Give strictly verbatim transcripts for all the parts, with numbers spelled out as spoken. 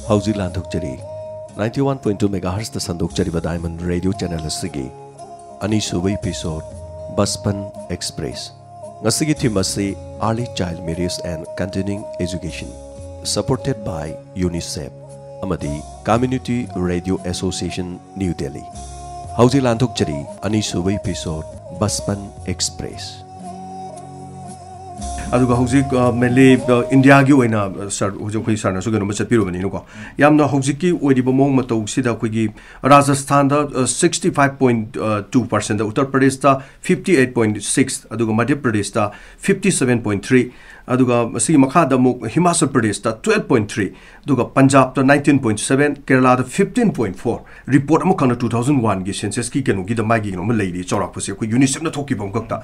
ꯍꯧꯖꯤꯛ ꯂꯥꯟꯊꯣꯛꯆꯔꯤ ninety one point two megahertzꯇ ꯁꯟꯗꯣꯛꯆꯔꯤꯕ Diamond Radio Channel ꯑꯁꯤꯒꯤ ꯑꯅꯤꯁꯨꯕ episode, ꯕꯁꯄꯟ ꯑꯦꯛꯁꯄ꯭ꯔꯦꯁ꯫ ꯉꯁꯤꯒꯤ theme ꯑꯁꯤ Early Child Marriage and Continuing Education, supported by UNICEF ꯑꯃꯗꯤ Community Radio Association, New Delhi꯫ ꯍꯧꯖꯤꯛ ꯂꯥꯟꯊꯣꯛꯆꯔꯤ ꯑꯅꯤꯁꯨꯕ episode, ꯕꯁꯄꯟ ꯑꯦꯛꯁꯄ꯭ꯔꯦꯁ꯫ ꯑꯗꯨꯒ ꯍꯧꯖꯤꯛ, ꯑ, mainly, ꯑ, ꯏꯟꯗꯤꯌꯥꯒꯤ ꯑꯣꯏꯅ, ꯑ, ꯁꯥꯔ, ꯍꯧꯖꯤꯛ ꯑꯩꯈꯣꯏ ꯁꯥꯔꯅꯁꯨ ꯀꯩꯅꯣꯝꯃ ꯆꯠꯄꯤꯔꯨꯕꯅꯤꯅꯀꯣ, ꯌꯥꯝꯅ ꯍꯧꯖꯤꯛꯀꯤ ꯑꯣꯏꯔꯤꯕ ꯃꯑꯣꯡ ꯃꯇꯧꯁꯤꯗ ꯑꯩꯈꯣꯏꯒꯤ ꯔꯥꯖꯁꯊꯥꯟꯗ, ꯑ, sixty five point two percent, Uttar ꯄ꯭ꯔꯗꯦꯁꯇ fifty eight point six, ꯑꯗꯨꯒ ꯃꯙ꯭ꯌ ꯄ꯭ꯔꯗꯦꯁꯇ fifty seven point three, ꯑꯗꯨꯒ ꯃꯁꯤꯒꯤ ꯃꯈꯥꯗ ꯑꯃꯨꯛ ꯍꯤꯃꯥꯆꯜ ꯄ꯭ꯔꯗꯦꯁꯇ twelve point three, ꯑꯗꯨꯒ ꯄꯟꯖꯥꯕꯇ nineteen point seven, ꯀꯦꯔꯂꯥꯗ fifteen point four꯫ Report ꯑꯃꯈꯛꯅ two thousand oneꯒꯤ censusꯀꯤ ꯀꯩꯅꯣꯒꯤꯗ ꯃꯥꯒꯤ ꯀꯩꯅꯣꯝꯃ ꯂꯩꯔꯤ, ꯆꯥꯎꯔꯥꯛꯄꯁꯦ ꯑꯩꯈꯣꯏ UNICEFꯅ ꯊꯣꯛꯈꯤꯕ ꯑꯃꯈꯛꯇ꯫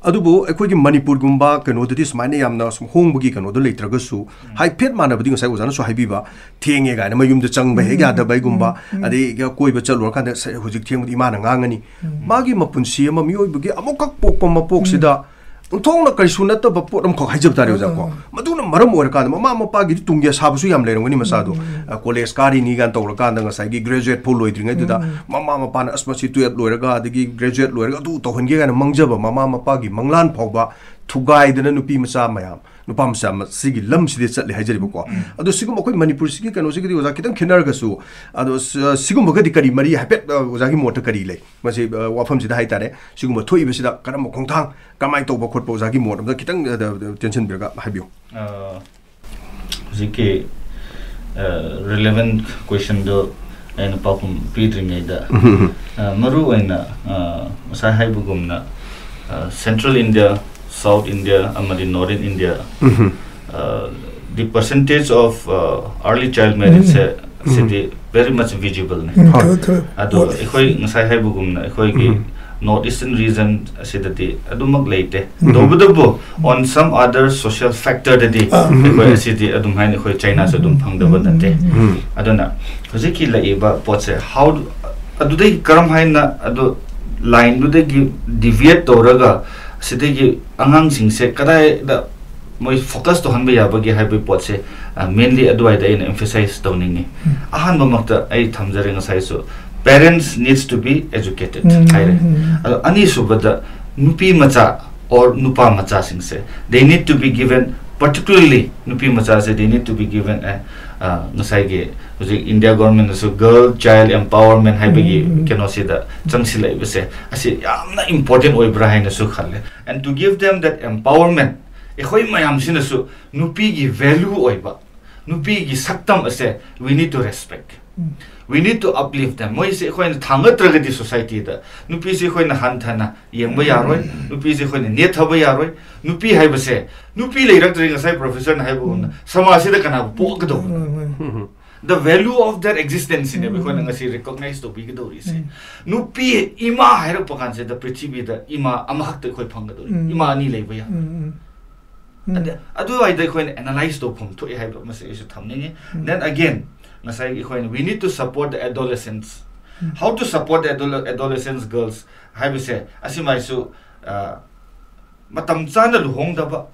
ꯑꯗꯨꯕꯨ ꯑꯩꯈꯣꯏꯒꯤ ꯃꯅꯤꯄꯨꯔꯒꯨꯝꯕ ꯀꯩꯅꯣꯗꯗꯤ ꯁꯨꯃꯥꯏꯅ ꯌꯥꯝꯅ ꯁꯨꯝ ꯍꯣꯡꯕꯒꯤ ꯀꯩꯅꯣꯗꯣ ꯂꯩꯇ꯭ꯔꯒꯁꯨ, ꯍꯥꯏꯐꯦꯠ ꯃꯥꯟꯅꯕꯗꯤ ꯉꯁꯥꯏ ꯑꯣꯖꯥꯅꯁꯨ ꯍꯥꯏꯕꯤꯕ, ꯊꯦꯡꯉꯦ ꯀꯥꯏꯅ ꯃꯌꯨꯝꯗ ꯆꯪꯕ ꯍꯦꯛ ꯌꯥꯗꯕꯩꯒꯨꯝꯕ, ꯑꯗꯩ ꯀꯣꯏꯕ ꯆꯠꯂꯨꯔꯀꯥꯟꯗ "ꯁꯦ, ꯍꯧꯖꯤꯛ ꯊꯦꯡꯕꯗꯤ ꯏꯃꯥꯅ ꯉꯥꯡꯉꯅꯤ"꯫ ꯃꯥꯒꯤ ꯃꯄꯨꯟꯁꯤ ꯑꯃ ꯃꯤꯑꯣꯏꯕꯒꯤ ꯑꯃꯨꯛꯈꯛ ꯄꯣꯛꯄ ꯃꯄꯣꯛꯁꯤꯗ ꯑꯣꯟꯊꯣꯛꯅ ꯀꯔꯤꯁꯨ ꯅꯠꯇꯕ ꯄꯣꯠ ꯑꯃꯈꯛ ꯍꯥꯏꯖꯕ ꯇꯥꯔꯦ, ꯑꯣꯖꯥ, ꯀꯣ꯫ ꯃꯗꯨꯅ ꯃꯔꯝ ꯑꯣꯏꯔꯀꯥꯟꯗ ꯃꯃꯥ ꯃꯄꯥꯒꯤꯗꯤ ꯇꯨꯡꯒꯤ ꯑꯁꯥꯕꯁꯨ ꯌꯥꯝ ꯂꯩꯔꯝꯒꯅꯤ ꯃꯆꯥꯗꯣ꯫ ꯑ, ꯀꯣꯂꯦꯖ ꯀꯥꯔꯤꯅꯤ ꯀꯥꯏꯅ ꯇꯧꯔꯀꯥꯟꯗ ꯉꯁꯥꯏꯒꯤ ꯒ꯭ꯔꯦꯖꯨꯑꯦꯠ ꯐꯥꯎ ꯂꯣꯏꯗ꯭ꯔꯤꯉꯩꯗꯨꯗ ꯃꯃꯥ ꯃꯄꯥꯅ "ꯑꯁ, ꯃꯁꯤ ꯇꯨꯌꯦꯜꯞ ꯂꯣꯏꯔꯒ ꯑꯗꯒꯤ ꯒ꯭ꯔꯦꯖꯨꯑꯦꯠ ꯂꯣꯏꯔꯒ ꯑꯗꯨ ꯇꯧꯍꯟꯒꯦ" ꯀꯥꯏꯅ ꯃꯪꯖꯕ ꯃꯃꯥ ꯃꯄꯥꯒꯤ ꯃꯪꯂꯥꯟ ꯐꯥꯎꯕ ꯊꯨꯒꯥꯏꯗꯅ ꯅꯨꯄꯤ ꯃꯆꯥ ꯃꯌꯥꯝ, ꯅꯨꯄꯥ ꯃꯆꯥ ꯃ-, ꯁꯤꯒꯤ ꯂꯝꯁꯤꯗ ꯆꯠꯂꯦ ꯍꯥꯏꯖꯔꯤꯕꯀꯣ꯫ ꯑꯗꯣ ꯁꯤꯒꯨꯝꯕ ꯑꯩꯈꯣꯏ ꯃꯅꯤꯄꯨꯔꯁꯤꯒꯤ ꯀꯩꯅꯣꯁꯤꯒꯗꯤ ꯑꯣꯖꯥ ꯈꯤꯇꯪ ꯈꯦꯠꯅꯔꯒꯁꯨ, ꯑꯗꯣ ꯁ-, ꯁꯤꯒꯨꯝꯕꯒꯗꯤ ꯀꯔꯤ ꯃꯔꯤ ꯍꯥꯏꯐꯦꯠ, ꯑ, ꯑꯣꯖꯥꯒꯤ ꯃꯣꯠꯇ ꯀꯔꯤ ꯂꯩ? ꯃꯁꯤ, ꯑ, ꯋꯥꯐꯝꯁꯤꯗ ꯍꯥꯏꯇꯥꯔꯦ, ꯁꯤꯒꯨꯝꯕ ꯊꯣꯛꯏꯕꯁꯤꯗ ꯀꯔꯝꯕ ꯈꯣꯡꯊꯥꯡ ꯀꯃꯥꯏꯅ ꯇꯧꯕ ꯈꯣꯠꯄ ꯑꯣꯖꯥꯒꯤ ꯃꯣꯠ ꯑꯝꯇ ꯈꯤꯇꯪ, ꯑ, ꯗ-, ꯗ-, ꯇꯦꯟꯁꯤꯟꯕꯤꯔꯒ ꯍꯥꯏꯕꯤꯌꯨ꯫ ꯑ, ꯍꯧꯖꯤꯛꯀꯤ, ꯑ, relevant questionꯗꯣ ꯑꯩꯅ ꯄꯥꯎꯈꯨꯝ ꯄꯤꯗ꯭ꯔꯤꯉꯩꯗ, ꯑ, ꯃꯔꯨ ꯑꯣꯏꯅ, ꯑ, ꯉꯁꯥꯏ ꯍꯥꯏꯕꯒꯨꯝꯅ, ꯑ, Central India, South India ꯑꯃꯗꯤ Northern India, ꯑ, the percentage of, ꯑ, early child marriageꯁꯦ ꯁꯤꯗꯤ very much visible ꯅꯤ꯫ ꯎꯝ, ꯍꯣꯏ꯫ ꯈꯔ, ꯈꯔ ꯑꯗꯣ ꯋꯥꯠꯂꯤ꯫ ꯑꯩꯈꯣꯏ ꯉꯁꯥꯏ ꯍꯥꯏꯕꯒꯨꯝꯅ ꯑꯩꯈꯣꯏꯒꯤ North Eastern region ꯑꯁꯤꯗꯗꯤ ꯑꯗꯨꯃꯛ ꯂꯩꯇꯦ꯫ ꯇꯧꯕꯇꯕꯨ on some other social factorꯗꯗꯤ ꯑꯥ꯫ ꯑꯩꯈꯣꯏ ꯑꯁꯤꯗꯤ ꯑꯗꯨꯝ ꯍꯥꯏꯅ ꯑꯩꯈꯣꯏ Chinaꯁꯨ ꯑꯗꯨꯝ ꯐꯪꯗꯕ ꯅꯠꯇꯦ꯫ ꯑꯗꯨꯅ ꯍꯧꯖꯤꯛꯀꯤ ꯂꯩꯔꯤꯕ ꯄꯣꯠꯁꯦ how do-, ꯑꯗꯨꯗꯩ ꯀꯔꯝ ꯍꯥꯏꯅ ꯑꯗꯨ lineꯗꯨꯗꯒꯤ deviate ꯇꯧꯔꯒ ꯁꯤꯗꯒꯤ ꯑꯉꯥꯡꯁꯤꯡꯁꯦ ꯀꯗꯥꯏꯗ ꯃꯣꯏ focus ꯇꯧꯍꯟꯕ ꯌꯥꯕꯒꯦ ꯍꯥꯏꯕꯒꯤ ꯄꯣꯠꯁꯦ, ꯑ, mainly ꯑꯗꯨꯋꯥꯏꯗ ꯑꯩꯅ emphasize ꯇꯧꯅꯤꯡꯉꯤ꯫ ꯑꯍꯥꯟꯕꯃꯛꯇ ꯑꯩ ꯊꯝꯖꯔꯦ ꯉꯁꯥꯏꯁꯨ, parents needs to be educated ꯍꯥꯏꯔꯦ꯫ ꯑꯗꯣ ꯑꯅꯤꯁꯨꯕꯗ ꯅꯨꯄꯤ ꯃꯆꯥ or ꯅꯨꯄꯥ ꯃꯆꯥꯁꯤꯡꯁꯦ, they need to be given, particularly ꯅꯨꯄꯤ ꯃꯆꯥꯁꯦ, they need to be given a, ꯑ, ꯉꯁꯥꯏꯒꯤ ꯍꯧꯖꯤꯛ India government ꯅꯁꯨ girl child empowerment ꯍꯥꯏꯕꯒꯤ ꯀꯩꯅꯣꯁꯤꯗ ꯆꯪꯁꯤꯜꯂꯛꯏꯕꯁꯦ, ꯑꯁꯤ ꯌꯥꯝꯅ important ꯑꯣꯏꯕ꯭ꯔꯥ ꯍꯥꯏꯅꯁꯨ ꯈꯜꯂꯦ꯫ And to give them that empowerment, ꯑꯩꯈꯣꯏ ꯃꯌꯥꯝꯁꯤꯅꯁꯨ ꯅꯨꯄꯤꯒꯤ value ꯑꯣꯏꯕ, ꯅꯨꯄꯤꯒꯤ ꯁꯛꯇꯝ ꯑꯁꯦ we need to respect, we need to uplift them. ꯃꯣꯏꯁꯦ ꯑꯩꯈꯣꯏꯅ ꯊꯥꯡꯒꯠꯇ꯭ꯔꯒꯗꯤ society ꯗ, ꯅꯨꯄꯤꯁꯦ ꯑꯩꯈꯣꯏꯅ ꯍꯟꯊꯅ ꯌꯦꯡꯕ ꯌꯥꯔꯣꯏ, ꯅꯨꯄꯤꯁꯦ ꯑꯩꯈꯣꯏꯅ ꯅꯦꯠꯊꯕ ꯌꯥꯔꯣꯏ꯫ ꯅꯨꯄꯤ ꯍꯥꯏꯕꯁꯦ, ꯅꯨꯄꯤ ꯂꯩꯔꯛꯇ꯭ꯔꯗꯤ, ꯉꯁꯥꯏ professor ꯅ ꯍꯥꯏꯕꯒꯨꯝꯅ, ꯁꯃꯥꯖꯁꯤꯗ ꯀꯅꯥꯕꯨ ꯄꯣꯛꯀꯗꯧꯕꯅꯣ? The value of their existence ꯁꯤꯅꯦꯕ ꯑꯩꯈꯣꯏꯅ ꯉꯁꯤ recognize ꯇꯧꯕꯤꯒꯗꯧꯔꯤꯁꯦ꯫ ꯅꯨꯄꯤ ꯏꯃꯥ ꯍꯥꯏꯔꯛꯄ ꯀꯥꯟꯁꯤꯗ ꯄ꯭ꯔꯤꯊꯤꯕꯤꯗ ꯏꯃꯥ ꯑꯃꯈꯛꯇ ꯑꯩꯈꯣꯏ ꯐꯪꯒꯗꯧꯔꯤ, ꯏꯃꯥ ꯑꯅꯤ ꯂꯩꯕ ꯌꯥꯔꯣꯏ꯫ ꯑꯗ ꯑꯗꯨꯋꯥꯏꯗ ꯑꯩꯈꯣꯏꯅ analyze ꯇꯧꯐꯝ ꯊꯣꯛꯑꯦ ꯍꯥꯏꯕ ꯑꯃꯁꯦ ꯑꯩꯁꯨ ꯊꯝꯅꯤꯡꯉꯤ꯫ Then again, ꯉꯁꯥꯏ ꯑꯩꯈꯣꯏꯅ we need to support the adolescents. How to support the adole-, adolescents girls ꯍꯥꯏꯕꯁꯦ, ꯑꯁꯤꯃꯥꯏꯁꯨ, ꯑ, ꯃꯇꯝ ꯆꯥꯅ ꯂꯨꯍꯣꯡꯗꯕ,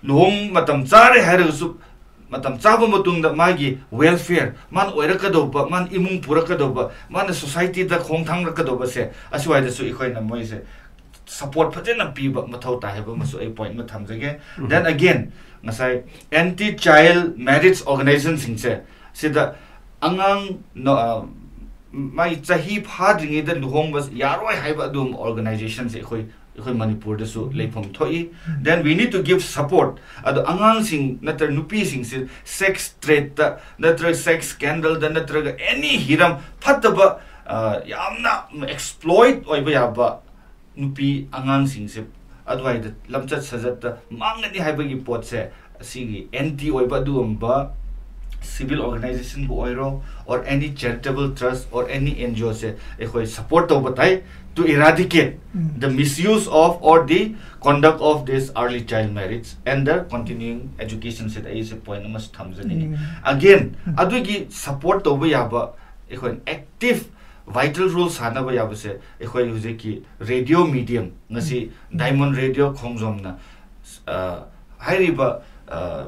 ꯂꯨꯍꯣꯡ ꯃꯇꯝ ꯆꯥꯔꯦ ꯍꯥꯏꯔꯒꯁꯨ ꯃꯇꯝ ꯆꯥꯕ ꯃꯇꯨꯡꯗ ꯃꯥꯒꯤ welfare, ꯃꯥꯅ ꯑꯣꯏꯔꯛꯀꯗꯧꯕ, ꯃꯥꯅ ꯏꯃꯨꯡ ꯄꯨꯔꯛꯀꯗꯧꯕ, ꯃꯥꯅ society ꯗ ꯈꯣꯡ ꯊꯥꯡꯂꯛꯀꯗꯧꯕꯁꯦ, ꯑꯁꯤꯋꯥꯏꯗꯁꯨ ꯑꯩꯈꯣꯏꯅ ꯃꯣꯏꯁꯦ support ꯐꯖꯅ ꯄꯤꯕ ꯃꯊꯧ ꯇꯥꯏ ꯍꯥꯏꯕ ꯑꯃꯁꯨ ꯑꯩ point ꯑꯃ ꯊꯝꯖꯒꯦ꯫ Then again, ꯉꯁꯥꯏ anti child marriage organization ꯁꯤꯡꯁꯦ, ꯁꯤꯗ ꯑꯉꯥꯡ ꯅ-, ꯑ, ꯃꯥꯒꯤ ꯆꯍꯤ ꯐꯥꯗ꯭ꯔꯤꯉꯩꯗ ꯂꯨꯍꯣꯡꯕ ꯌꯥꯔꯣꯏ ꯍꯥꯏꯕ ꯑꯗꯨꯒꯨꯝꯕ organization ꯁꯦ ꯑꯩꯈꯣꯏ, ꯑꯩꯈꯣꯏ ꯃꯅꯤꯄꯨꯔꯗꯁꯨ ꯂꯩꯐꯝ ꯊꯣꯛꯏ꯫ Then we need to give support. ꯑꯗꯣ ꯑꯉꯥꯡꯁꯤꯡ ꯅꯠꯇ꯭ꯔꯒ ꯅꯨꯄꯤꯁꯤꯡꯁꯦ sex trade ꯇ ꯅꯠꯇ꯭ꯔꯒ sex scandal ꯗ ꯅꯠꯇ꯭ꯔꯒ any ꯍꯤꯔꯝ ꯐꯠꯇꯕ, ꯑ, ꯌꯥꯝꯅ exploit ꯑꯣꯏꯕ ꯌꯥꯕ ꯅꯨꯄꯤ ꯑꯉꯥꯡꯁꯤꯡꯁꯦ ꯑꯗꯨꯋꯥꯏꯗ ꯂꯝꯆꯠ ꯁꯥꯖꯠꯇ ꯃꯥꯡꯒꯅꯤ ꯍꯥꯏꯕꯒꯤ ꯄꯣꯠꯁꯦ, ꯑꯁꯤꯒꯤ anti ꯑꯣꯏꯕ ꯑꯗꯨꯒꯨꯝꯕ civil organization ꯕꯨ ꯑꯣꯏꯔꯣ, or any charitable trust or any N G O ꯁꯦ ꯑꯩꯈꯣꯏ support ꯇꯧꯕ ꯇꯥꯏ, to eradicate the misuse of or the conduct of this early child marriage and the continuing education ꯁꯤꯗ ꯑꯩꯁꯦ point ꯑꯃꯁꯨ ꯊꯝꯖꯅꯤꯡꯉꯤ꯫ Again, ꯑꯗꯨꯒꯤ support ꯇꯧꯕ ꯌꯥꯕ, ꯑꯩꯈꯣꯏꯅ active vital role ꯁꯥꯟꯅꯕ ꯌꯥꯕꯁꯦ, ꯑꯩꯈꯣꯏ ꯍꯧꯖꯤꯛꯀꯤ radio medium, ꯉꯁꯤ Diamond Radio ꯈꯣꯡꯖꯣꯝꯅ, ꯑ, ꯍꯥꯏꯔꯤꯕ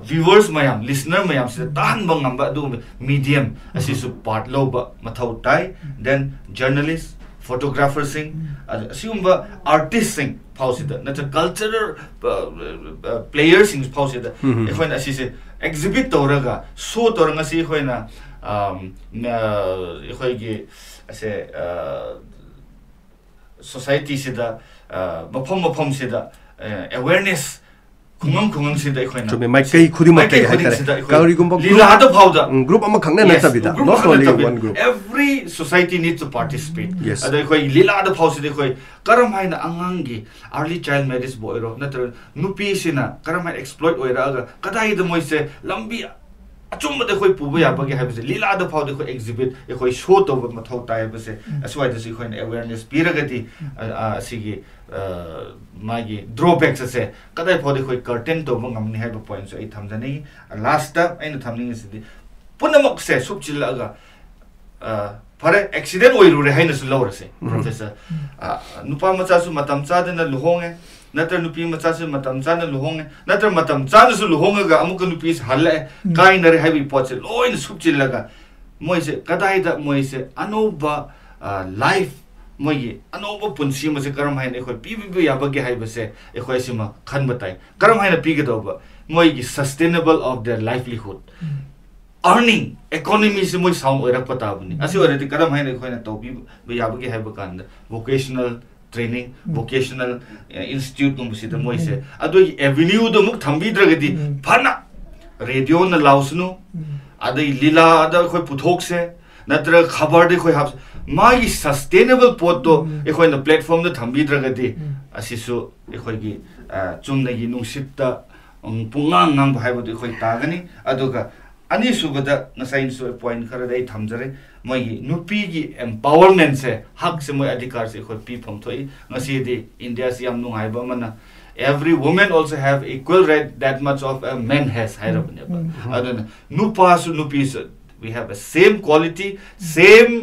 ꯚ꯭ꯌꯨꯋꯔꯁ ꯃꯌꯥꯝ, ꯂꯤꯁꯅꯔ ꯃꯌꯥꯝꯁꯤꯗ ꯇꯥꯍꯟꯕ ꯉꯝꯕ ꯑꯗꯨꯒꯨꯝꯕ ꯃꯤꯗꯤꯌꯝ ꯑꯁꯤꯁꯨ ꯄꯥꯔꯠ ꯂꯧꯕ ꯃꯊꯧ ꯇꯥꯏ꯫ ꯗꯦꯟ ꯖꯔꯅꯦꯂꯤꯁ, ꯐꯣꯇꯣꯒ꯭ꯔꯥꯐꯔꯁꯤꯡ, ꯑꯁꯤꯒꯨꯝꯕ ꯑꯥꯔꯇꯤꯁꯁꯤꯡ ꯐꯥꯎꯁꯤꯗ ꯅꯠꯇ꯭ꯔꯒ ꯀꯜꯆꯔꯦꯜ ꯄ꯭ꯂꯦꯌꯔꯁꯤꯡ ꯐꯥꯎꯁꯤꯗ ꯑꯩꯈꯣꯏꯅ ꯑꯁꯤꯁꯦ ꯑꯦꯛꯖꯤꯕꯤꯠ ꯇꯧꯔꯒ, ꯁꯣ ꯇꯧꯔꯒ, ꯉꯁꯤ ꯑꯩꯈꯣꯏꯅ ꯑꯩꯈꯣꯏꯒꯤ ꯑꯁꯦ ꯁꯣꯁꯥꯏꯇꯤꯁꯤꯗ, ꯃꯐꯝ ꯃꯐꯝꯁꯤꯗ ꯑꯦꯋꯦꯔꯅꯦꯁ, ꯈꯨꯡꯒꯪ ꯈꯨꯡꯒꯪꯁꯤꯗ ꯑꯩꯈꯣꯏꯅ ꯆꯨꯝꯃꯦ, ꯃꯥꯏꯀꯩ ꯈꯨꯗꯤꯡꯃꯛꯇ ꯃꯥꯏꯀꯩ ꯍꯥꯏꯇꯥꯔꯦ꯫ ꯈꯨꯗꯤꯡꯁꯤꯗ ꯑꯩꯈꯣꯏ ꯀꯔꯤꯒꯨꯝꯕ group ꯂꯤꯂꯥꯗ ꯐꯥꯎꯗ, ꯎꯝ, group ꯑꯃꯈꯛꯅ Yes, ꯅꯠꯇꯕꯤꯗ, group not ꯑꯃꯈꯛ only ꯅꯠꯇꯕꯤꯗ, one group. Every society needs to participate. Yes. ꯑꯗ ꯑꯩꯈꯣꯏ ꯂꯤꯂꯥꯗ ꯐꯥꯎꯁꯤꯗ ꯑꯩꯈꯣꯏ ꯀꯔꯝ ꯍꯥꯏꯅ ꯑꯉꯥꯡꯒꯤ early child marriageꯕꯨ ꯑꯣꯏꯔꯣ, ꯅꯠꯇ꯭ꯔꯒ ꯅꯨꯄꯤꯁꯤꯅ ꯀꯔꯝ ꯍꯥꯏꯅ exploit ꯑꯣꯏꯔꯛꯑꯒ ꯀꯗꯥꯏꯗ ꯃꯣꯏꯁꯦ ꯂꯝꯕꯤ ꯑꯆꯨꯝꯕꯗ ꯑꯩꯈꯣꯏ ꯄꯨꯕ ꯌꯥꯕꯒꯦ ꯍꯥꯏꯕꯁꯦ ꯂꯤꯂꯥꯗ ꯐꯥꯎꯗ ꯑꯩꯈꯣꯏ ꯑꯦꯛꯖꯤꯕꯤꯠ, ꯑꯩꯈꯣꯏ ꯁꯣ ꯇꯧꯕ ꯃꯊꯧ ꯇꯥꯏ ꯍꯥꯏꯕꯁꯦ ꯑꯁ꯭ꯋꯥꯏꯗꯁꯨ ꯑꯩꯈꯣꯏꯅ ꯑꯦꯋꯦꯔꯅꯦꯁ ꯄꯤꯔꯒꯗꯤ, ꯑ, ꯑ, ꯑꯁꯤꯒꯤ ꯑ, ꯃꯥꯒꯤ ꯗ꯭ꯔꯣꯕꯦꯛꯁ ꯑꯁꯦ ꯀꯗꯥꯏ ꯐꯥꯎꯗ ꯑꯩꯈꯣꯏ ꯀꯔꯇꯦꯟ ꯇꯧꯕ ꯉꯝꯅꯤ ꯍꯥꯏꯕ ꯄꯣꯏꯟꯠꯁꯨ ꯑꯩ ꯊꯝꯖꯅꯤꯡꯉꯤ꯫ ꯂꯥꯁꯇ ꯑꯩꯅ ꯊꯝꯅꯤꯡꯉꯤꯁꯤꯗꯤ, ꯄꯨꯝꯅꯃꯛꯁꯦ ꯁꯨꯞꯆꯤꯜꯂꯛꯑꯒ, ꯑ, ꯐꯔꯦ, ꯑꯦꯛꯁꯤꯗꯦꯟ ꯑꯣꯏꯔꯨꯔꯦ ꯍꯥꯏꯅꯁꯨ ꯂꯧꯔꯁꯦ, ꯄ꯭ꯔꯣꯐꯦꯁꯔ꯫ ꯑ, ꯅꯨꯄꯥ ꯃꯆꯥꯁꯨ ꯃꯇꯝ ꯆꯥꯗꯅ ꯂꯨꯍꯣꯡꯉꯦ, ꯅꯠꯇ꯭ꯔ ꯅꯨꯄꯤ ꯃꯆꯥꯁꯨ ꯃꯇꯝ ꯆꯥꯅ ꯂꯨꯍꯣꯡꯉꯦ, ꯅꯠꯇ꯭ꯔ ꯃꯇꯝ ꯆꯥꯅꯁꯨ ꯂꯨꯍꯣꯡꯉꯒ ꯑꯃꯨꯛꯀ ꯅꯨꯄꯤꯁꯤ ꯍꯜꯂꯛꯑꯦ, ꯀꯥꯏꯅꯔꯦ ꯍꯥꯏꯕꯒꯤ ꯄꯣꯠꯁꯦ ꯂꯣꯏꯅ ꯁꯨꯞꯆꯤꯜꯂꯒ ꯃꯣꯏꯁꯦ ꯀꯗꯥꯏꯗ ꯃꯣꯏꯁꯦ ꯑꯅꯧꯕ, ꯑ, ꯂꯥꯏꯐ, ꯃꯣꯏꯒꯤ ꯑꯅꯧꯕ ꯄꯨꯟꯁꯤ ꯑꯃꯁꯦ ꯀꯔꯝ ꯍꯥꯏꯅ ꯑꯩꯈꯣꯏ ꯄꯤꯕꯤꯕ ꯌꯥꯕꯒꯦ ꯍꯥꯏꯕꯁꯦ ꯑꯩꯈꯣꯏ ꯑꯁꯤꯃ ꯈꯟꯕ ꯇꯥꯏ꯫ ꯀꯔꯝ ꯍꯥꯏꯅ ꯄꯤꯒꯗꯧꯕ? ꯃꯣꯏꯒꯤ sustainable of their livelihood, earning, economyꯁꯦ ꯃꯣꯏ ꯁꯥꯎꯟ ꯑꯣꯏꯔꯛꯄ ꯇꯥꯕꯅꯤ꯫ ꯑꯁꯤ ꯑꯣꯏꯔꯗꯤ ꯀꯔꯝ ꯍꯥꯏꯅ ꯑꯩꯈꯣꯏꯅ ꯇꯧꯕꯤꯕ ꯌꯥꯕꯒꯦ ꯍꯥꯏꯕ ꯀꯥꯟꯗ vocational training, vocational instituteꯀꯨꯝꯕꯁꯤꯗ ꯃꯣꯏꯁꯦ ꯑꯗꯨꯒꯤ ꯑꯦꯚꯦꯅ꯭ꯌꯨꯗꯣ ꯑꯃꯨꯛ ꯊꯝꯕꯤꯗ꯭ꯔꯒꯗꯤ, ꯐꯅ ꯔꯦꯗꯤꯑꯣꯅ ꯂꯥꯎꯁꯅꯨ, ꯑꯗꯩ ꯂꯤꯂꯥꯗ ꯑꯩꯈꯣꯏ ꯄꯨꯊꯣꯛꯁꯦ, ꯅꯠꯇ꯭ꯔꯒ ꯈꯕꯔꯗ ꯑꯩꯈꯣꯏ ꯍꯥꯞꯁꯦ, ꯃꯥꯒꯤ sustainable ꯄꯣꯠꯇꯣ ꯑꯩꯈꯣꯏꯅ ꯄ꯭ꯂꯦꯠꯐꯣꯝꯗ ꯊꯝꯕꯤꯗ꯭ꯔꯒꯗꯤ, ꯑꯁꯤꯁꯨ ꯑꯩꯈꯣꯏꯒꯤ, ꯑ, ꯆꯨꯝꯅꯒꯤ ꯅꯨꯡꯁꯤꯠꯇ, ꯎꯝ, ꯄꯨꯡꯉꯥꯡ ꯉꯥꯡꯕ ꯍꯥꯏꯕꯗꯨ ꯑꯩꯈꯣꯏ ꯇꯥꯒꯅꯤ꯫ ꯑꯗꯨꯒ ꯑꯅꯤꯁꯨꯕꯗ ꯉꯁꯥꯏꯅꯁꯨ ꯄꯣꯏꯟꯠ ꯈꯔꯗꯤ ꯑꯩ ꯊꯝꯖꯔꯦ, ꯃꯣꯏꯒꯤ ꯅꯨꯄꯤꯒꯤ ꯑꯦꯝꯄꯥꯋꯔꯃꯦꯟꯁꯦ, ꯍꯛꯁꯦ, ꯃꯣꯏ ꯑꯙꯤꯀꯥꯔꯁꯦ ꯑꯩꯈꯣꯏ ꯄꯤꯐꯝ ꯊꯣꯛꯏ꯫ ꯉꯁꯤꯗꯤ ꯏꯟꯗꯤꯌꯥꯁꯤ ꯌꯥꯝ ꯅꯨꯡꯉꯥꯏꯕ ꯑꯃꯅ, every woman also have equal right that much of a man has ꯍꯥꯏꯔꯕꯅꯦꯕ꯫ ꯑꯗꯨꯅ ꯅꯨꯄꯥꯁꯨ ꯅꯨꯄꯤꯁꯨ We have a same quality, same,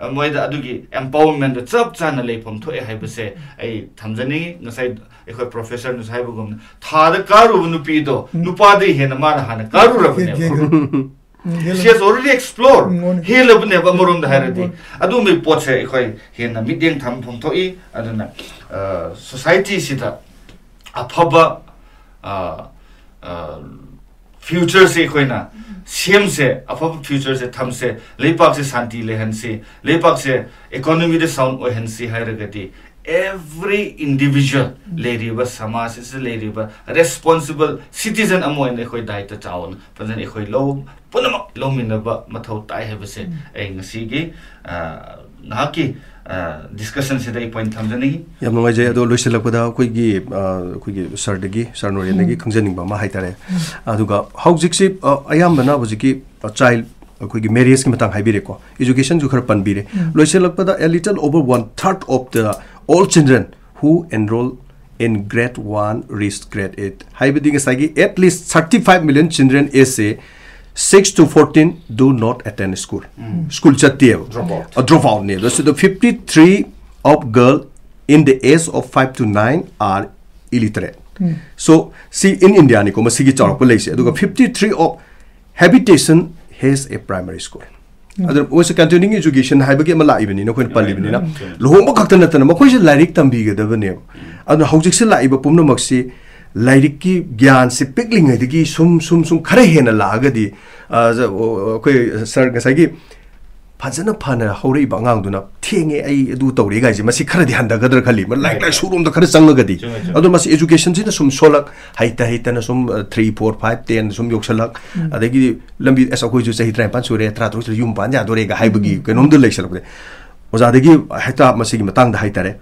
uh, ꯃꯣꯏꯗ ꯑꯗꯨꯒꯤ empowerment ꯗꯣ ꯆꯞ ꯆꯥꯅ ꯂꯩꯐꯝ ꯊꯣꯛꯑꯦ ꯍꯥꯏꯕꯁꯦ ꯑꯩ ꯊꯝꯖꯅꯤꯡꯉꯤ꯫ ꯉꯁꯥꯏ ꯑꯩꯈꯣꯏ professor ꯅꯁꯨ ꯍꯥꯏꯕꯒꯨꯝꯅ, ꯊꯥꯗ ꯀꯥꯔꯨꯕ ꯅꯨꯄꯤꯗꯣ ꯎꯝ꯫ ꯅꯨꯄꯥꯗꯩ ꯍꯦꯟꯅ ꯃꯥꯅ ꯍꯥꯟꯅ ꯀꯥꯔꯨꯔꯕꯅꯦꯕ꯫ ꯍꯦꯟ-, ꯍꯦꯟ-, ꯎꯝ, ꯍꯦꯜꯂꯦ꯫ She has already explored. ꯎꯝ, ꯃꯥꯅꯤ꯫ ꯍꯦꯜꯂꯕꯅꯦꯕ ꯑꯃꯔꯣꯝꯗ ꯍꯥꯏꯔꯗꯤ꯫ ꯎꯝ꯫ ꯑꯗꯨꯒꯨꯝꯕꯒꯤ ꯄꯣꯠꯁꯦ ꯑꯩꯈꯣꯏ ꯍꯦꯟꯅ ꯃꯤꯠꯌꯦꯡ ꯊꯝꯐꯝ ꯊꯣꯛꯏ꯫ ꯑꯗꯨꯅ, ꯑ, society ꯁꯤꯗ ꯑꯐꯕ, ꯑ, ꯑ, future ꯁꯦ ꯑꯩꯈꯣꯏꯅ ꯁꯦꯝꯁꯦ, ꯑꯐꯕ future ꯁꯦ ꯊꯝꯁꯦ, ꯂꯩꯄꯥꯛꯁꯦ ꯁꯥꯟꯇꯤ ꯂꯩꯍꯟꯁꯤ, ꯂꯩꯄꯥꯛꯁꯦ economy ꯗ sound ꯑꯣꯏꯍꯟꯁꯤ ꯍꯥꯏꯔꯒꯗꯤ, every individual, ꯂꯩꯔꯤꯕ ꯁꯃꯥꯖ ꯑꯁꯤꯗ ꯂꯩꯔꯤꯕ responsible citizen ꯑꯃ ꯑꯣꯏꯅ ꯑꯩꯈꯣꯏ ꯗꯥꯏꯇ ꯆꯥꯎꯅ ꯐꯖꯅ ꯑꯩꯈꯣꯏ ꯂꯧ-, ꯄꯨꯝꯅꯃꯛ ꯂꯧꯃꯤꯟꯅꯕ ꯃꯊꯧ ꯇꯥꯏ ꯍꯥꯏꯕꯁꯦ ꯎꯝ꯫ ꯑꯩ ꯉꯁꯤꯒꯤ, ꯑ, ꯉꯥꯏꯍꯥꯛꯀꯤ, ꯑ, discussion ꯁꯤꯗ ꯑꯩ point ꯊꯝꯖꯅꯤꯡꯉꯤ꯫ ꯌꯥꯝ ꯅꯨꯡꯉꯥꯏꯖꯩ꯫ ꯑꯗꯣ ꯂꯣꯏꯁꯤꯜꯂꯛꯄꯗ ꯑꯩꯈꯣꯏꯒꯤ, ꯑ, ꯑꯩꯈꯣꯏꯒꯤ sir ꯗꯒꯤ, sir ꯅꯣꯔꯦꯟꯗꯒꯤ ꯎꯝ꯫ ꯈꯪꯖꯅꯤꯡꯕ ꯑꯃ ꯍꯥꯏꯇꯥꯔꯦ꯫ ꯎꯝ꯫ ꯑꯗꯨꯒ ꯍꯧꯖꯤꯛꯁꯤ, ꯑ, ꯑꯌꯥꯝꯕꯅ ꯍꯧꯖꯤꯛꯀꯤ, ꯑ, child, ꯑꯩꯈꯣꯏꯒꯤ marriage ꯀꯤ ꯃꯇꯥꯡ ꯍꯥꯏꯕꯤꯔꯦꯀꯣ, education ꯁꯨ ꯈꯔ ꯄꯟꯕꯤꯔꯦ꯫ ꯎꯝ꯫ ꯂꯣꯏꯁꯤꯜꯂꯛꯄꯗ, a little over one third of the all children who enroll in grade one reach grade eight, ꯍꯥꯏꯕꯗꯤ ꯉꯁꯥꯏꯒꯤ at least thirty five million children age say six to fourteen do not attend school꯫ Um. School ꯆꯠꯇꯦꯕ꯫ Drop out꯫ ꯑ, drop out ꯅꯦꯕ꯫ So the fifty three of girl in the age of five to nine are illiterate꯫ Um. So, ꯁꯤ in India ꯅꯤꯀꯣ, ꯃꯁꯤꯒꯤ ꯆꯥꯎꯔꯛꯄ ꯂꯩꯁꯦ꯫ ꯑꯗꯨꯒ fifty three of habitation has a primary school꯫ ꯎꯝ꯫ ꯑꯗꯨꯅ ꯃꯣꯏꯁꯦ continuing education ꯍꯥꯏꯕꯒꯤ ꯑꯃ ꯂꯥꯛꯏꯕꯅꯤꯅ, ꯑꯩꯈꯣꯏꯅ ꯄꯜꯂꯤꯕꯅꯤꯅ, ꯎꯝ꯫ ꯂꯨꯍꯣꯡꯕ ꯈꯛꯇ ꯅꯠꯇꯅ ꯃꯈꯣꯏꯁꯦ ꯂꯥꯏꯔꯤꯛ ꯇꯝꯕꯤꯒꯗꯕꯅꯦꯕ꯫ ꯑꯗꯨꯅ ꯍꯧꯖꯤꯛꯁꯦ ꯂꯥꯛꯏꯕ ꯄꯨꯝꯅꯃꯛꯁꯤ ꯂꯥꯏꯔꯤꯛꯀꯤ ꯒ꯭ꯌꯥꯟꯁꯤ ꯄꯤꯛꯂꯤꯉꯩꯗꯒꯤ ꯁꯨꯝ, ꯁꯨꯝ, ꯁꯨꯝ ꯈꯔ ꯍꯦꯟꯅ ꯂꯥꯛꯑꯒꯗꯤ, ꯑ, ꯖ-, ꯑꯣ, ꯑꯩꯈꯣꯏ sir ꯉꯁꯥꯏꯒꯤ ꯐꯖꯅ ꯐꯅ ꯍꯧꯔꯛꯏꯕ ꯑꯉꯥꯡꯗꯨꯅ "ꯊꯦꯡꯉꯦ, ꯑꯩ ꯑꯗꯨ ꯇꯧꯔꯦ" ꯀꯥꯏꯁꯦ, ꯃꯁꯤ ꯈꯔꯗꯤ ꯍꯟꯊꯒꯗ꯭ꯔꯥ ꯈꯜꯂꯤ꯫ ꯃ-, ꯂꯥꯏꯔꯤꯛ ꯂꯥꯏꯁꯨꯔꯣꯝꯗ ꯈꯔ ꯆꯪꯉꯒꯗꯤ꯫ ꯆꯨꯝꯃꯦ, ꯆꯨꯝꯃꯦ꯫ ꯑꯗꯣ ꯃꯁꯤ education ꯁꯤꯅ ꯁꯨꯝ ꯁꯣꯜꯂꯛ, ꯍꯩꯇ ꯍꯩꯇꯅ ꯁꯨꯝ, ꯑ, three, four, five, ten ꯁꯨꯝ ꯌꯧꯁꯜꯂꯛ, ꯎꯝ꯫ ꯑꯗꯒꯤꯗꯤ ꯂꯝꯕꯤ, "ꯑꯁ, ꯑꯩꯈꯣꯏꯁꯨ ꯆꯍꯤ ꯇꯔꯥꯅꯤꯄꯥꯟ ꯁꯨꯔꯦ, ꯇꯔꯥꯇꯔꯨꯛ ꯁꯨꯔꯦ, ꯌꯨꯝ ꯄꯥꯟ ꯌꯥꯗꯣꯔꯦꯒ" ꯍꯥꯏꯕꯒꯤ ꯎꯝ꯫ ꯀꯩꯅꯣꯝꯗ ꯂꯩꯁꯜꯂꯛꯄꯁꯦ꯫ ꯑꯣꯖꯥꯗꯒꯤ ꯍꯦꯛꯇ ꯃꯁꯤꯒꯤ ꯃꯇꯥꯡꯗ ꯍꯥꯏꯇꯥꯔꯦ,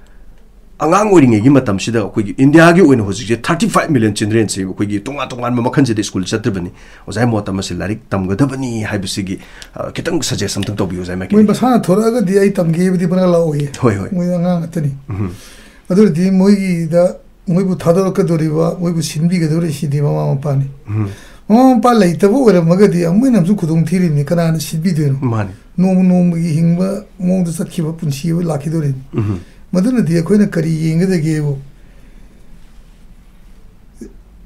ꯑꯉꯥꯡ ꯑꯣꯏꯔꯤꯉꯩꯒꯤ ꯃꯇꯝꯁꯤꯗ ꯑꯩꯈꯣꯏꯒꯤ India ꯒꯤ ꯑꯣꯏꯅ ꯍꯧꯖꯤꯛꯁꯦ thirty five million children ꯁꯤ ꯑꯩꯈꯣꯏꯒꯤ ꯇꯣꯉꯥꯟ ꯇꯣꯉꯥꯟꯕ ꯃꯈꯜꯁꯤꯗ school ꯆꯠꯇ꯭ꯔꯤꯕꯅꯤ꯫ ꯑꯣꯖꯥꯒꯤ ꯃꯣꯠꯇ ꯃꯁꯤ ꯂꯥꯏꯔꯤꯛ ꯇꯝꯒꯗꯕꯅꯤ ꯍꯥꯏꯕꯁꯤꯒꯤ, ꯑ, ꯈꯤꯇꯪ suggest ꯑꯝꯇꯪ ꯇꯧꯕꯤꯌꯨ, ꯑꯣꯖꯥ ꯃꯥꯏꯀꯩꯗꯒꯤ꯫ ꯃꯣꯏ ꯃꯁꯥꯅ ꯊꯣꯔꯛꯑꯒꯗꯤ ꯑꯩ ꯇꯝꯒꯦꯕꯨꯗꯤ ꯄꯪꯂꯥꯎ ꯂꯥꯎꯏꯌꯦ꯫ ꯍꯣꯏ, ꯍꯣꯏ꯫ ꯃꯣꯏ ꯑꯉꯥꯡ ꯉꯥꯛꯇꯅꯤ꯫ ꯎꯝ꯫ ꯑꯗꯨ ꯑꯣꯏꯔꯗꯤ ꯃꯣꯏꯒꯤꯗ, ꯃꯣꯏꯕꯨ ꯊꯥꯗꯣꯔꯛꯀꯗꯧꯔꯤꯕ, ꯃꯣꯏꯕꯨ ꯁꯤꯟꯕꯤꯒꯗꯧꯔꯤꯁꯤꯗꯤ ꯃꯃꯥ ꯃꯄꯥꯅꯤ꯫ ꯎꯝ꯫ ꯃꯃꯥ ꯃꯄꯥ ꯂꯩꯇꯕ ꯑꯣꯏꯔꯝꯃꯒꯗꯤ ꯑꯃꯨꯛ ꯍꯦꯟꯅ ꯑꯃꯁꯨ ꯈꯨꯗꯣꯡ ꯊꯤꯔꯤꯕꯅꯤ, ꯀꯅꯥꯅ ꯁꯤꯠꯄꯤꯗꯣꯏꯅꯣ? ꯃꯥꯅꯤ꯫ ꯅꯣꯡꯃ ꯅꯣꯡꯃꯒꯤ ꯍꯤꯡꯕ ꯃꯑꯣꯡꯗ ꯆꯠꯈꯤꯕ ꯄꯨꯟꯁꯤ ꯑꯃ ꯂꯥꯛꯈꯤꯗꯣꯔꯤꯅꯤ꯫ ꯎꯝ꯫ ꯃꯗꯨꯅꯗꯤ ꯑꯩꯈꯣꯏꯅ ꯀꯔꯤ ꯌꯦꯡꯒꯗꯒꯦꯕꯨ,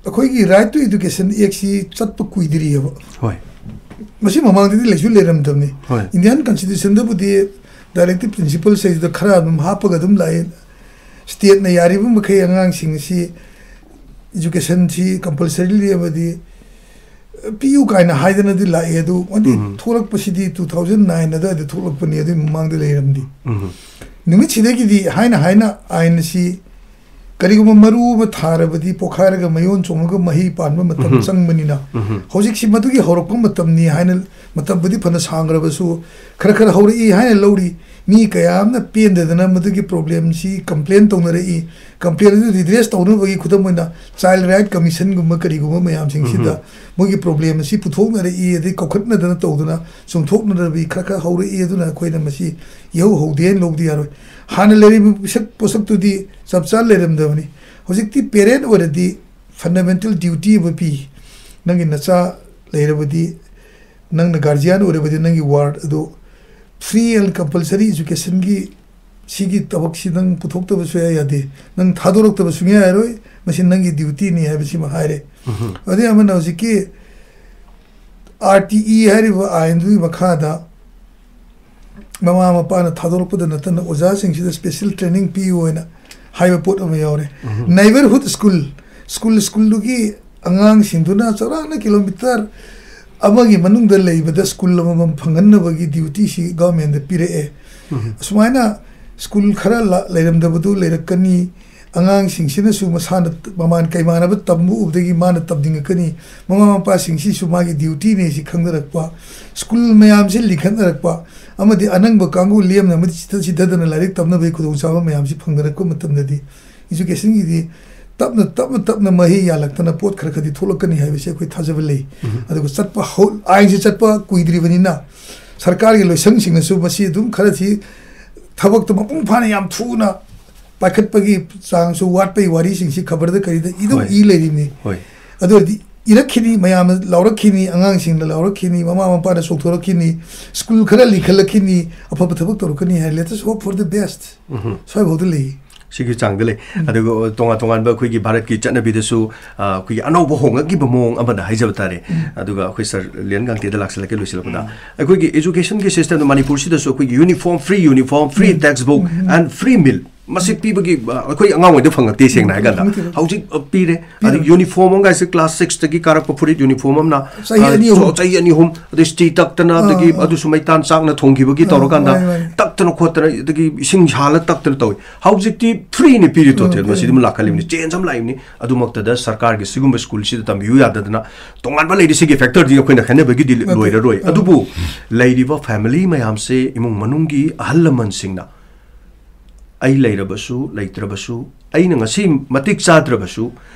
ꯑꯩꯈꯣꯏꯒꯤ Right to Education Act ꯁꯤ ꯆꯠꯄ ꯀꯨꯏꯗ꯭ꯔꯤꯑꯕ꯫ ꯍꯣꯏ꯫ ꯃꯁꯤ ꯃꯃꯥꯡꯗꯗꯤ ꯂꯩꯁꯨ ꯂꯩꯔꯝꯗꯕꯅꯤ꯫ ꯍꯣꯏ꯫ Indian Constitution ꯗꯕꯨꯗꯤ directive principles ꯁꯤꯗ ꯈꯔ ꯑꯗꯨꯝ ꯍꯥꯞꯄꯒ ꯑꯗꯨꯝ ꯂꯥꯛꯑꯦ꯫ State ꯅ ꯌꯥꯔꯤꯕ ꯃꯈꯩ ꯑꯉꯥꯡꯁꯤꯡ ꯑꯁꯤ education ꯁꯤ compulsory ꯂꯤ ꯑꯃꯗꯤ ꯄꯤꯌꯨ ꯀꯥꯏꯅ ꯍꯥꯏꯗꯅꯗꯤ ꯂꯥꯛꯑꯦ, ꯑꯗꯨ ꯃꯗꯤ ꯎꯝ꯫ ꯊꯣꯛꯂꯛꯄꯁꯤꯗꯤ two thousand nine ꯑꯗꯨꯋꯥꯏꯗ ꯊꯣꯛꯂꯛꯄꯅꯤ, ꯑꯗꯨꯒꯤ ꯃꯃꯥꯡꯗ ꯂꯩꯔꯝꯗꯦ꯫ ꯎꯝ꯫ ꯅꯨꯃꯤꯠꯁꯤꯗꯒꯤꯗꯤ ꯍꯥꯏꯅ ꯍꯥꯏꯅ ꯑꯥꯏꯟ ꯑꯁꯤ ꯀꯔꯤꯒꯨꯝꯕ ꯃꯔꯨ ꯑꯃ ꯊꯥꯔꯕꯗꯤ ꯄꯣꯛꯈꯥꯏꯔꯒ ꯃꯌꯣꯟ ꯆꯣꯡꯉꯒ ꯃꯍꯩ ꯄꯥꯟꯕ ꯃꯇꯝ ꯎꯝ꯫ ꯆꯪꯕꯅꯤꯅ, ꯎꯝ꯫ ꯍꯧꯖꯤꯛꯁꯤ ꯃꯗꯨꯒꯤ ꯍꯧꯔꯛꯄ ꯃꯇꯝꯅꯤ ꯍꯥꯏꯅ, ꯃꯇꯝꯕꯨꯗꯤ ꯐꯅ ꯁꯥꯡꯈ꯭ꯔꯕꯁꯨ ꯈꯔ ꯈꯔ ꯍꯧꯔꯛꯏ ꯍꯥꯏꯅ ꯂꯧꯔꯤ꯫ ꯃꯤ ꯀꯌꯥ ꯑꯃꯅ ꯄꯦꯟꯗꯗꯅ ꯃꯗꯨꯒꯤ problem ꯁꯤ complain ꯇꯧꯅꯔꯛꯏ꯫ Complain ꯑꯗꯨ redress ꯇꯧꯅꯕꯒꯤ ꯈꯨꯗꯝ ꯑꯣꯏꯅ Child Right Commission ꯒꯨꯝꯕ ꯀꯔꯤꯒꯨꯝꯕ ꯃꯌꯥꯝꯁꯤꯡꯁꯤꯗ ꯎꯝ꯫ ꯃꯣꯏꯒꯤ problem ꯑꯁꯤ ꯄꯨꯊꯣꯛꯅꯔꯛꯏ, ꯑꯗꯩ ꯀꯧꯈꯠꯅꯗꯅ ꯇꯧꯗꯅ ꯆꯨꯝꯊꯣꯛꯅꯔꯕꯤ ꯈꯔ ꯈꯔ ꯍꯧꯔꯛꯏ꯫ ꯑꯗꯨꯅ ꯑꯩꯈꯣꯏꯅ ꯃꯁꯤ ꯏꯍꯧ ꯍꯧꯗꯦ ꯍꯥꯏꯅ ꯂꯧꯕꯗꯤ ꯌꯥꯔꯣꯏ꯫ ꯍꯥꯟꯅ ꯂꯩꯔꯤꯕ ꯄꯣꯠꯁꯛ, ꯄꯣꯠꯁꯛꯇꯨꯗꯤ ꯆꯞ ꯆꯥꯅ ꯂꯩꯔꯝꯗꯕꯅꯤ꯫ ꯍꯧꯖꯤꯛꯇꯤ parent ꯑꯣꯏꯔꯗꯤ fundamental duty ꯑꯃ ꯄꯤ꯫ ꯅꯪꯒꯤ ꯅꯆꯥ ꯂꯩꯔꯕꯗꯤ, ꯅꯪꯅ guardian ꯑꯣꯏꯔꯕꯗꯤ ꯅꯪꯒꯤ ward ꯑꯗꯨ free and compulsory education ꯒꯤ ꯁꯤꯒꯤ ꯊꯕꯛꯁꯤ ꯅꯪ ꯄꯨꯊꯣꯛꯇꯕ ꯁꯨꯡꯌꯥ ꯌꯥꯗꯦ꯫ ꯅꯪ ꯊꯥꯗꯣꯔꯛꯇꯕ ꯁꯨꯡꯌꯥ ꯌꯥꯔꯣꯏ꯫ ꯃꯁꯤ ꯅꯪꯒꯤ duty ꯅꯤ ꯍꯥꯏꯕꯁꯤꯃ ꯍꯥꯏꯔꯦ꯫ ꯎꯝ꯫ ꯑꯗꯩ ꯑꯃꯅ ꯍꯧꯖꯤꯛꯀꯤ R T E ꯍꯥꯏꯔꯤꯕ ꯑꯥꯏꯟꯗꯨꯒꯤ ꯃꯈꯥꯗ ꯃꯃꯥ ꯃꯄꯥꯅ ꯊꯥꯗꯣꯔꯛꯄꯗ ꯅꯠꯇꯅ ꯑꯣꯖꯥꯁꯤꯡꯁꯤꯗ special training ꯄꯤꯌꯨ ꯍꯥꯏꯅ ꯍꯥꯏꯕ ꯄꯣꯠ ꯑꯃ ꯌꯥꯎꯔꯦ꯫ ꯎꯝ꯫ Neighborhood school, school, school ꯗꯨꯒꯤ ꯑꯉꯥꯡꯁꯤꯡꯗꯨꯅ ꯆꯥꯎꯔꯥꯛꯅ kilometre ꯑꯃꯒꯤ ꯃꯅꯨꯡꯗ ꯂꯩꯕꯗ school ꯑꯃꯃꯝ ꯐꯪꯍꯟꯅꯕꯒꯤ duty ꯁꯤ government ꯇ ꯄꯤꯔꯛꯑꯦ꯫ ꯎꯝ꯫ ꯑꯁꯨꯃꯥꯏꯅ school ꯈꯔ ꯂ-, ꯂꯩꯔꯝꯗꯕꯗꯨ ꯂꯩꯔꯛꯀꯅꯤ꯫ ꯑꯉꯥꯡꯁꯤꯡꯁꯤꯅꯁꯨ ꯃꯁꯥꯅ ꯃꯃꯥꯟ ꯀꯩꯃꯥꯟꯅꯕ ꯇꯝꯕ ꯎꯕꯗꯒꯤ ꯃꯥꯅ ꯇꯝꯅꯤꯡꯉꯛꯀꯅꯤ꯫ ꯃꯃꯥ ꯃꯄꯥꯁꯤꯡꯁꯤꯁꯨ ꯃꯥꯒꯤ duty ꯅꯤ ꯁꯤ ꯈꯪꯅꯔꯛꯄ, school ꯃꯌꯥꯝꯁꯤ ꯂꯤꯡꯈꯠꯅꯔꯛꯄ, ꯑꯃꯗꯤ ꯑꯅꯪꯕ ꯀꯥꯡꯕꯨ ꯂꯦꯝꯅ ꯑꯃꯗꯤ ꯆꯤꯊ ꯆꯤꯊꯗꯅ ꯂꯥꯏꯔꯤꯛ ꯇꯝꯅꯕꯒꯤ ꯈꯨꯗꯣꯡꯆꯥꯕ ꯃꯌꯥꯝꯁꯤ ꯐꯪꯅꯔꯛꯄ ꯃꯇꯝꯗꯗꯤ education ꯒꯤꯗꯤ ꯇꯞꯅ, ꯇꯞꯅ, ꯇꯞꯅ ꯃꯍꯩ ꯌꯥꯜꯂꯛꯇꯅ ꯄꯣꯠ ꯈꯔ ꯈꯔꯗꯤ ꯊꯣꯛꯂꯛꯀꯅꯤ ꯍꯥꯏꯕꯁꯤ ꯑꯩꯈꯣꯏ ꯊꯥꯖꯕ ꯂꯩ꯫ ꯎꯝ꯫ ꯑꯗꯨꯒ ꯆꯠꯄ ꯍꯧ-, ꯑꯥꯏꯟꯁꯤ ꯆꯠꯄ ꯀꯨꯏꯗ꯭ꯔꯤꯕꯅꯤꯅ ꯁꯔꯀꯥꯔꯒꯤ ꯂꯣꯏꯁꯪꯁꯤꯡꯅꯁꯨ ꯃꯁꯤ ꯑꯗꯨꯝ ꯈꯔꯁꯤ ꯊꯕꯛꯇꯨ ꯃꯄꯨꯡ ꯐꯥꯅ ꯌꯥꯝ ꯊꯨꯅ ꯄꯥꯏꯈꯠꯄꯒꯤ ꯆꯥꯡꯁꯨ ꯋꯥꯠꯄꯒꯤ ꯋꯥꯔꯤꯁꯤꯡꯁꯤ ꯈꯕꯔꯗ ꯀꯔꯤꯗ ꯏꯗꯨꯝ ꯍꯣꯏ꯫ ꯏ ꯂꯩꯔꯤꯕꯅꯤ꯫ ꯍꯣꯏ꯫ ꯑꯗꯨ ꯑꯣꯏꯔꯗꯤ ꯏꯔꯛꯈꯤꯅꯤ, ꯃꯌꯥꯝꯅ ꯂꯥꯎꯔꯛꯈꯤꯅꯤ, ꯑꯉꯥꯡꯁꯤꯡꯅ ꯂꯥꯎꯔꯛꯈꯤꯅꯤ, ꯃꯃꯥ ꯃꯄꯥꯅ ꯆꯣꯡꯊꯣꯔꯛꯈꯤꯅꯤ, ꯁ꯭ꯀꯨꯜ ꯈꯔ ꯂꯤꯡꯈꯠꯂꯛꯈꯤꯅꯤ, ꯑꯐꯕ ꯊꯕꯛ ꯇꯧꯔꯛꯀꯅꯤ ꯍꯥꯏ꯫ Let us hope for the best. ꯎꯝ꯫ ꯁ꯭ꯋꯥꯏꯐꯥꯎꯗ ꯂꯩ꯫ ꯁꯤꯒꯤ ꯆꯥꯡꯗ ꯂꯩ꯫ ꯎꯝ꯫ ꯑꯗꯨꯒ ꯇꯣꯉꯥꯟ ꯇꯣꯉꯥꯟꯕ ꯑꯩꯈꯣꯏꯒꯤ ꯚꯥꯔꯠꯀꯤ ꯆꯠꯅꯕꯤꯗꯁꯨ, ꯑ, ꯑꯩꯈꯣꯏꯒꯤ ꯑꯅꯧꯕ ꯍꯣꯡꯉꯛꯈꯤꯕ ꯃꯑꯣꯡ ꯑꯃꯗ ꯍꯥꯏꯖꯕ ꯇꯥꯔꯦ꯫ ꯎꯝ꯫ ꯑꯗꯨꯒ ꯑꯩꯈꯣꯏ ꯁꯥꯔ ꯂꯤꯌꯟ ꯒꯥꯡꯇꯦꯗ ꯂꯥꯛꯁꯤꯜꯂꯛꯀꯦ ꯂꯣꯏꯁꯤꯜꯂꯛꯄꯗ꯫ ꯎꯝ꯫ ꯑꯩꯈꯣꯏꯒꯤ education ꯒꯤ system ꯗ ꯃꯅꯤꯄꯨꯔꯁꯤꯗꯁꯨ ꯑꯩꯈꯣꯏꯒꯤ uniform, free uniform, free um. Textbook um. And free meal ꯃꯁꯤ ꯄꯤꯕꯒꯤ, ꯑ, ꯑꯩꯈꯣꯏ ꯑꯉꯥꯡ ꯑꯣꯏꯗ ꯐꯪꯉꯛꯇꯦ, ꯁꯦꯡꯅ ꯍꯥꯏꯔꯀꯥꯟꯗ꯫ ꯐꯪꯉꯛꯇꯦ꯫ ꯍꯧꯖꯤꯛ, ꯑ, ꯄꯤꯔꯦ꯫ ꯄꯤꯔꯦ꯫ ꯑꯗꯒꯤ uniform ꯑꯃꯒꯥꯏꯁꯦ class six ꯇꯒꯤ ꯀꯥꯔꯛꯄ ꯐꯨꯔꯤꯠ uniform ꯑꯃꯅ, ꯆꯍꯤ ꯑ, ꯑꯅꯤ ꯑꯍꯨꯝ꯫ ꯆꯍꯤ ꯑꯅꯤ ꯑꯍꯨꯝ, ꯑꯗꯩ ꯁ꯭ꯇꯤ ꯇꯛꯇꯅ, ꯑꯥ, ꯑꯗꯒꯤ ꯑꯥ꯫ ꯑꯗꯨꯁꯨ ꯃꯩꯇꯥꯟ ꯆꯥꯛꯅ ꯊꯣꯡꯈꯤꯕꯒꯤ ꯑꯥ, ꯇꯧꯔꯀꯥꯟꯗ ꯃꯥꯅꯤ, ꯃꯥꯅꯤ꯫ ꯇꯛꯇꯅ ꯈꯣꯠꯇꯅ, ꯑꯗꯒꯤ ꯏꯁꯤꯡ ꯁꯥꯍꯜꯂ ꯇꯛꯇꯅ ꯇꯧꯏ꯫ ꯍꯧꯖꯤꯛꯇꯤ free ꯅꯤ ꯄꯤꯔꯤ ꯑꯥ, total, free꯫ ꯃꯁꯤꯗꯤ ꯑꯗꯨꯝ ꯂꯥꯛꯍꯜꯂꯤꯕꯅꯤ, change ꯑꯃ ꯂꯥꯛꯏꯕꯅꯤ꯫ ꯑꯗꯨꯃꯛꯇꯗ ꯁꯔꯀꯥꯔꯒꯤ ꯁꯤꯒꯨꯝꯕ ꯁ꯭ꯀꯨꯜꯁꯤꯗ ꯇꯝꯕꯤꯌꯨ ꯌꯥꯗꯗꯅ ꯇꯣꯉꯥꯟꯕ ꯂꯩꯔꯤ꯫ ꯁꯤꯒꯤ factor ꯗꯤ ꯑꯩꯈꯣꯏꯅ ꯈꯟꯅꯕꯒꯤꯗꯤ ꯅꯠꯇꯦ꯫ ꯂꯣꯏꯔꯔꯣꯏ꯫ ꯑꯥ꯫ ꯑꯗꯨꯕꯨ ꯂꯩꯔꯤꯕ family ꯃꯌꯥꯝꯁꯦ, ꯏꯃꯨꯡ ꯃꯅꯨꯡꯒꯤ ꯑꯍꯜ ꯂꯃꯟꯁꯤꯡꯅ ꯑꯩ ꯂꯩꯔꯕꯁꯨ ꯂꯩꯇ꯭ꯔꯕꯁꯨ, ꯑꯩꯅ ꯉꯁꯤ ꯃꯇꯤꯛ ꯆꯥꯗ꯭ꯔꯕꯁꯨ,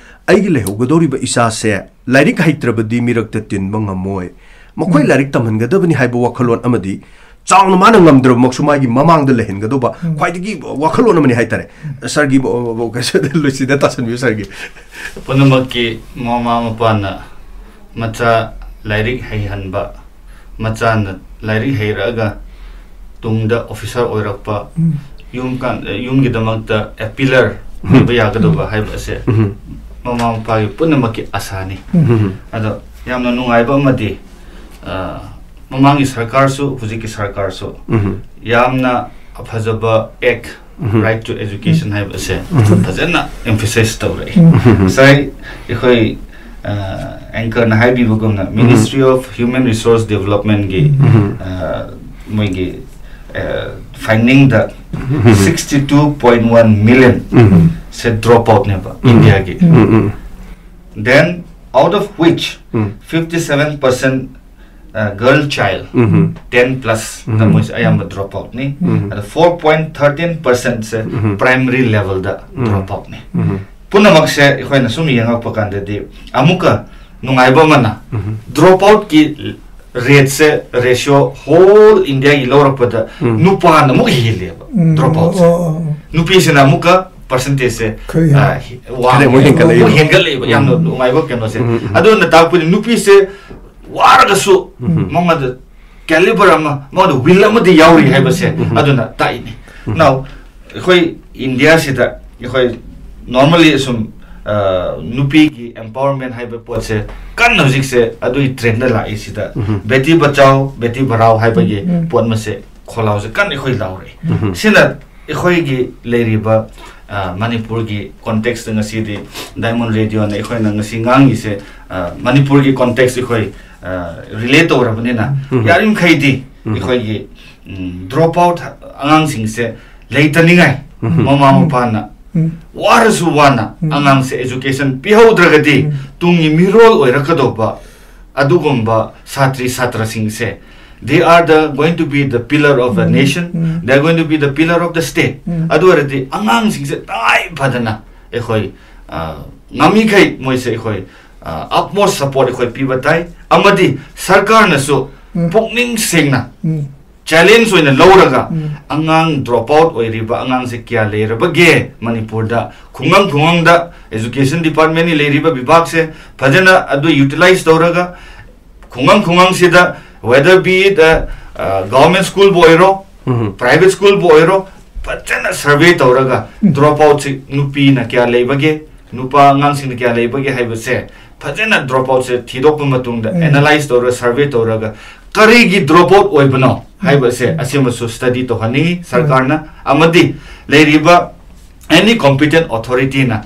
ꯑꯩꯒꯤ ꯂꯩꯍꯧꯒꯗꯧꯔꯤꯕ ꯏꯆꯥꯁꯦ ꯂꯥꯏꯔꯤꯛ ꯍꯩꯇ꯭ꯔꯕꯗꯤ ꯃꯤꯔꯛꯇ ꯇꯤꯟꯕ ꯉꯝꯃꯣꯏ꯫ ꯃꯈꯣꯏ ꯎꯝ꯫ ꯂꯥꯏꯔꯤꯛ ꯇꯝꯍꯟꯒꯗꯕꯅꯤ ꯍꯥꯏꯕ ꯋꯥꯈꯜꯂꯣꯟ ꯑꯃꯗꯤ ꯆꯥꯎꯅ ꯃꯥꯅ ꯉꯝꯗ꯭ꯔꯕꯃꯛꯁꯨ ꯃꯥꯒꯤ ꯃꯃꯥꯡꯗ ꯂꯩꯍꯟꯒꯗꯧꯕ ꯎꯝ꯫ ꯈ꯭ꯋꯥꯏꯗꯒꯤ ꯋꯥꯈꯜꯂꯣꯟ ꯑꯃꯅꯤ ꯍꯥꯏꯇꯥꯔꯦ꯫ ꯎꯝ꯫ ꯁꯥꯔꯒꯤ ꯕ-, ꯕ-, ꯕ-, ꯀꯩꯁꯨ ꯂꯣꯏꯁꯤꯟꯗ ꯇꯥꯁꯟꯕꯤꯌꯨ ꯁꯥꯔꯒꯤ꯫ ꯄꯨꯝꯅꯃꯛꯀꯤ ꯃꯃꯥ ꯃꯄꯥꯅ ꯃꯆꯥ ꯂꯥꯏꯔꯤꯛ ꯍꯩꯍꯟꯕ, ꯃꯆꯥꯅ ꯂꯥꯏꯔꯤꯛ ꯍꯩꯔꯛꯑꯒ ꯇꯨꯡꯗ officer ꯑꯣꯏꯔꯛꯄ, ꯎꯝ꯫ ꯌꯨꯝ ꯀꯥꯟ-, ꯌꯨꯝꯒꯤꯗꯃꯛꯇ a pillar ꯎꯝ꯫ ꯑꯣꯏꯕ ꯌꯥꯒꯗꯧꯕ ꯎꯝ꯫ ꯍꯥꯏꯕ ꯑꯁꯦ ꯎꯝ꯫ ꯃꯃꯥ ꯃꯄꯥꯒꯤ ꯄꯨꯝꯅꯃꯛꯀꯤ ꯑꯁꯥꯅꯤ꯫ ꯎꯝ꯫ ꯑꯗꯣ ꯌꯥꯝꯅ ꯅꯨꯡꯉꯥꯏꯕ ꯑꯃꯗꯤ, ꯑ, ꯃꯃꯥꯡꯒꯤ ꯁꯔꯀꯥꯔꯁꯨ ꯍꯧꯖꯤꯛꯀꯤ ꯁꯔꯀꯥꯔꯁꯨ ꯎꯝ꯫ ꯌꯥꯝꯅ ꯐꯖꯕ act, um. Right to Education ꯍꯥꯏꯕ ꯑꯁꯦ ꯎꯝ꯫ ꯐꯖꯅ emphasize ꯇꯧꯔꯛꯏ꯫ ꯎꯝ꯫ ꯉꯁꯥꯏ ꯑꯩꯈꯣꯏ, ꯑ, anchor ꯅ ꯍꯥꯏꯕꯤꯕꯒꯨꯝꯅ ꯎꯝ꯫ Ministry of Human Resource Development ꯒꯤ, ꯎꯝ꯫ ꯑ, ꯃꯣꯏꯒꯤ, ꯑ, finding ꯗ ꯎꯝ꯫ Sixty two point one million ꯎꯝ꯫ ꯁꯦ drop out ꯅꯦꯕ ꯎꯝ꯫ India ꯒꯤ꯫ ꯎꯝ, ꯎꯝ꯫ Then out of which um. Fifty seven percent, uh, girl child, um. Ten plus ꯅ ꯎꯝ꯫ ꯃꯣꯏꯁꯦ ꯑꯌꯥꯝꯕ drop out ꯅꯤ꯫ ꯎꯝ꯫ ꯑꯗ four point thirteen percent ꯁꯦ ꯎꯝ꯫ Primary level ꯗ ꯎꯝ꯫ Drop out ꯅꯤ꯫ ꯎꯝ꯫ ꯄꯨꯝꯅꯃꯛꯁꯦ ꯑꯩꯈꯣꯏꯅ ꯁꯨꯝ ꯌꯦꯡꯉꯛꯄ ꯀꯥꯟꯗꯗꯤ ꯑꯃꯨꯛꯀ ꯅꯨꯡꯉꯥꯏꯕ ꯑꯃꯅ ꯎꯝ꯫ Drop out ꯀꯤ rate ꯁꯦ ratio whole India ꯒꯤ ꯂꯧꯔꯛꯄꯗ ꯎꯝ꯫ ꯅꯨꯄꯥꯅ ꯑꯃꯨꯛ ꯍꯦꯜꯂꯦꯕ ꯎꯝ꯫ Drop out ꯁꯦ꯫ ꯑꯣ, ꯑꯣ, ꯑꯣ꯫ ꯅꯨꯄꯤꯁꯤꯅ ꯑꯃꯨꯛꯀ ꯄꯔꯁꯦꯟꯇꯦꯖꯁꯦ ꯈꯔ ꯍꯦꯟꯅ ꯋꯥꯡ ꯈꯔ ꯑꯃꯨꯛ ꯍꯦꯟꯒꯠꯂꯛꯏꯕ꯫ ꯑꯃꯨꯛ ꯍꯦꯟꯒꯠꯂꯛꯏꯕ꯫ ꯌꯥꯝꯅ ꯎꯝ꯫ ꯅꯨꯡꯉꯥꯏꯕ ꯀꯩꯅꯣꯁꯦ꯫ ꯎꯝ, ꯎꯝ꯫ ꯑꯗꯨꯅ ꯇꯥꯛꯄꯗꯤ ꯅꯨꯄꯤꯁꯦ ꯋꯥꯔꯒꯁꯨ ꯎꯝ꯫ ꯃꯉꯣꯟꯗ caliber ꯑꯃ, ꯃꯉꯣꯟꯗ will ꯑꯃꯗꯤ ꯌꯥꯎꯔꯤ ꯍꯥꯏꯕꯁꯦ ꯎꯝ꯫ ꯑꯗꯨꯅ ꯇꯥꯛꯏꯅꯤ꯫ ꯎꯝ꯫ Now, ꯑꯩꯈꯣꯏ ꯏꯟꯗꯤꯌꯥꯁꯤꯗ ꯑꯩꯈꯣꯏ normally ꯁꯨꯝ, ꯑ, ꯅꯨꯄꯤꯒꯤ empowerment ꯍꯥꯏꯕ ꯄꯣꯠꯁꯦ ꯀꯟꯅ ꯍꯧꯖꯤꯛꯁꯦ ꯑꯗꯨꯒꯤ trend ꯂꯥꯛꯏꯁꯤꯗ ꯎꯝ꯫ Beti Bachao, Beti Padhao ꯍꯥꯏꯕꯒꯤ ꯎꯝ꯫ ꯄꯣꯠ ꯃꯁꯦ ꯈꯣꯜꯂꯥꯎꯁꯦ ꯀꯟꯅ ꯑꯩꯈꯣꯏ ꯂꯥꯎꯔꯛꯏ꯫ ꯎꯝ꯫ ꯁꯤꯅ ꯑꯩꯈꯣꯏꯒꯤ ꯂꯩꯔꯤꯕ, ꯑ, ꯃꯅꯤꯄꯨꯔꯒꯤ context ꯉꯁꯤꯗꯤ Diamond Radio ꯅ ꯑꯩꯈꯣꯏꯅ ꯉꯁꯤ ꯉꯥꯡꯉꯤꯁꯦ, ꯑ, ꯃꯅꯤꯄꯨꯔꯒꯤ context ꯑꯩꯈꯣꯏ, ꯑ, relate ꯇꯧꯔꯕꯅꯤꯅ ꯎꯝ꯫ ꯌꯥꯔꯤꯃꯈꯩꯗꯤ ꯎꯝ꯫ ꯑꯩꯈꯣꯏꯒꯤ, ꯎꯝ, drop out ꯑꯉꯥꯡꯁꯤꯡꯁꯦ ꯂꯩꯇꯅꯤꯡꯉꯥꯏ ꯎꯝ꯫ ꯃꯃꯥ ꯃꯄꯥꯅ ꯎꯝ꯫ ꯋꯥꯔꯁꯨ ꯋꯥꯅ ꯎꯝ꯫ ꯑꯉꯥꯡꯁꯦ education ꯄꯤꯍꯧꯗ꯭ꯔꯒꯗꯤ ꯎꯝ꯫ ꯇꯨꯡꯒꯤ ꯃꯤꯔꯣꯜ ꯑꯣꯏꯔꯛꯀꯗꯧꯕ ꯑꯗꯨꯒꯨꯝꯕ ꯁꯥꯇ꯭ꯔꯤ ꯁꯥꯇ꯭ꯔꯁꯤꯡꯁꯦ, they are the going to be the pillar of the um. nation, um. they are going to be the pillar of the state. ꯎꯝ꯫ ꯑꯗꯨ ꯑꯣꯏꯔꯗꯤ ꯑꯉꯥꯡꯁꯤꯡꯁꯦ ꯇꯉꯥꯏ ꯐꯗꯅ ꯑꯩꯈꯣꯏ, ꯑ, ꯉꯝꯃꯤꯈꯩ ꯃꯣꯏꯁꯦ ꯑꯩꯈꯣꯏ, ꯑ, utmost support ꯑꯩꯈꯣꯏ ꯄꯤꯕ ꯇꯥꯏ꯫ ꯑꯃꯗꯤ ꯁꯔꯀꯥꯔꯅꯁꯨ ꯎꯝ꯫ ꯄꯨꯛꯅꯤꯡ ꯁꯦꯡꯅ ꯎꯝ꯫ challenge ꯑꯣꯏꯅ ꯂꯧꯔꯒ ꯎꯝ꯫ ꯑꯉꯥꯡ drop out ꯑꯣꯏꯔꯤꯕ ꯑꯉꯥꯡꯁꯦ ꯀꯌꯥ ꯂꯩꯔꯕꯒꯦ ꯃꯅꯤꯄꯨꯔꯗ? ꯈꯨꯡꯒꯪ ꯈꯨꯡꯒꯪꯗ education department ꯅ ꯂꯩꯔꯤꯕ ꯕꯤꯚꯥꯒꯁꯦ ꯐꯖꯅ ꯑꯗꯨ utilize ꯇꯧꯔꯒ ꯈꯨꯡꯒꯪ ꯈꯨꯡꯒꯪꯁꯤꯗ whether be it, ꯑ, ꯑ, government school ꯕꯨ ꯑꯣꯏꯔꯣ, ꯎꯝ꯫ private school ꯕꯨ ꯑꯣꯏꯔꯣ, ꯐꯖꯅ survey ꯇꯧꯔꯒ ꯎꯝ꯫ drop out ꯁꯤ ꯅꯨꯄꯤꯅ ꯀꯌꯥ ꯂꯩꯕꯒꯦ, ꯅꯨꯄꯥ ꯑꯉꯥꯡꯁꯤꯡꯅ ꯀꯌꯥ ꯂꯩꯕꯒꯦ ꯍꯥꯏꯕꯁꯦ ꯐꯖꯅ drop out ꯁꯦ ꯊꯤꯗꯣꯛꯄ ꯃꯇꯨꯡꯗ ꯎꯝ꯫ analyze ꯇꯧꯔꯒ survey ꯇꯧꯔꯒ ꯀꯔꯤꯒꯤ drop out ꯑꯣꯏꯕꯅꯣ ꯍꯥꯏꯕꯁꯦ ꯑꯁꯤꯃꯁꯨ study ꯇꯧꯍꯟꯅꯤꯡꯉꯤ ꯁꯔꯀꯥꯔꯅ ꯑꯃꯗꯤ ꯂꯩꯔꯤꯕ any competent authority ꯅ꯫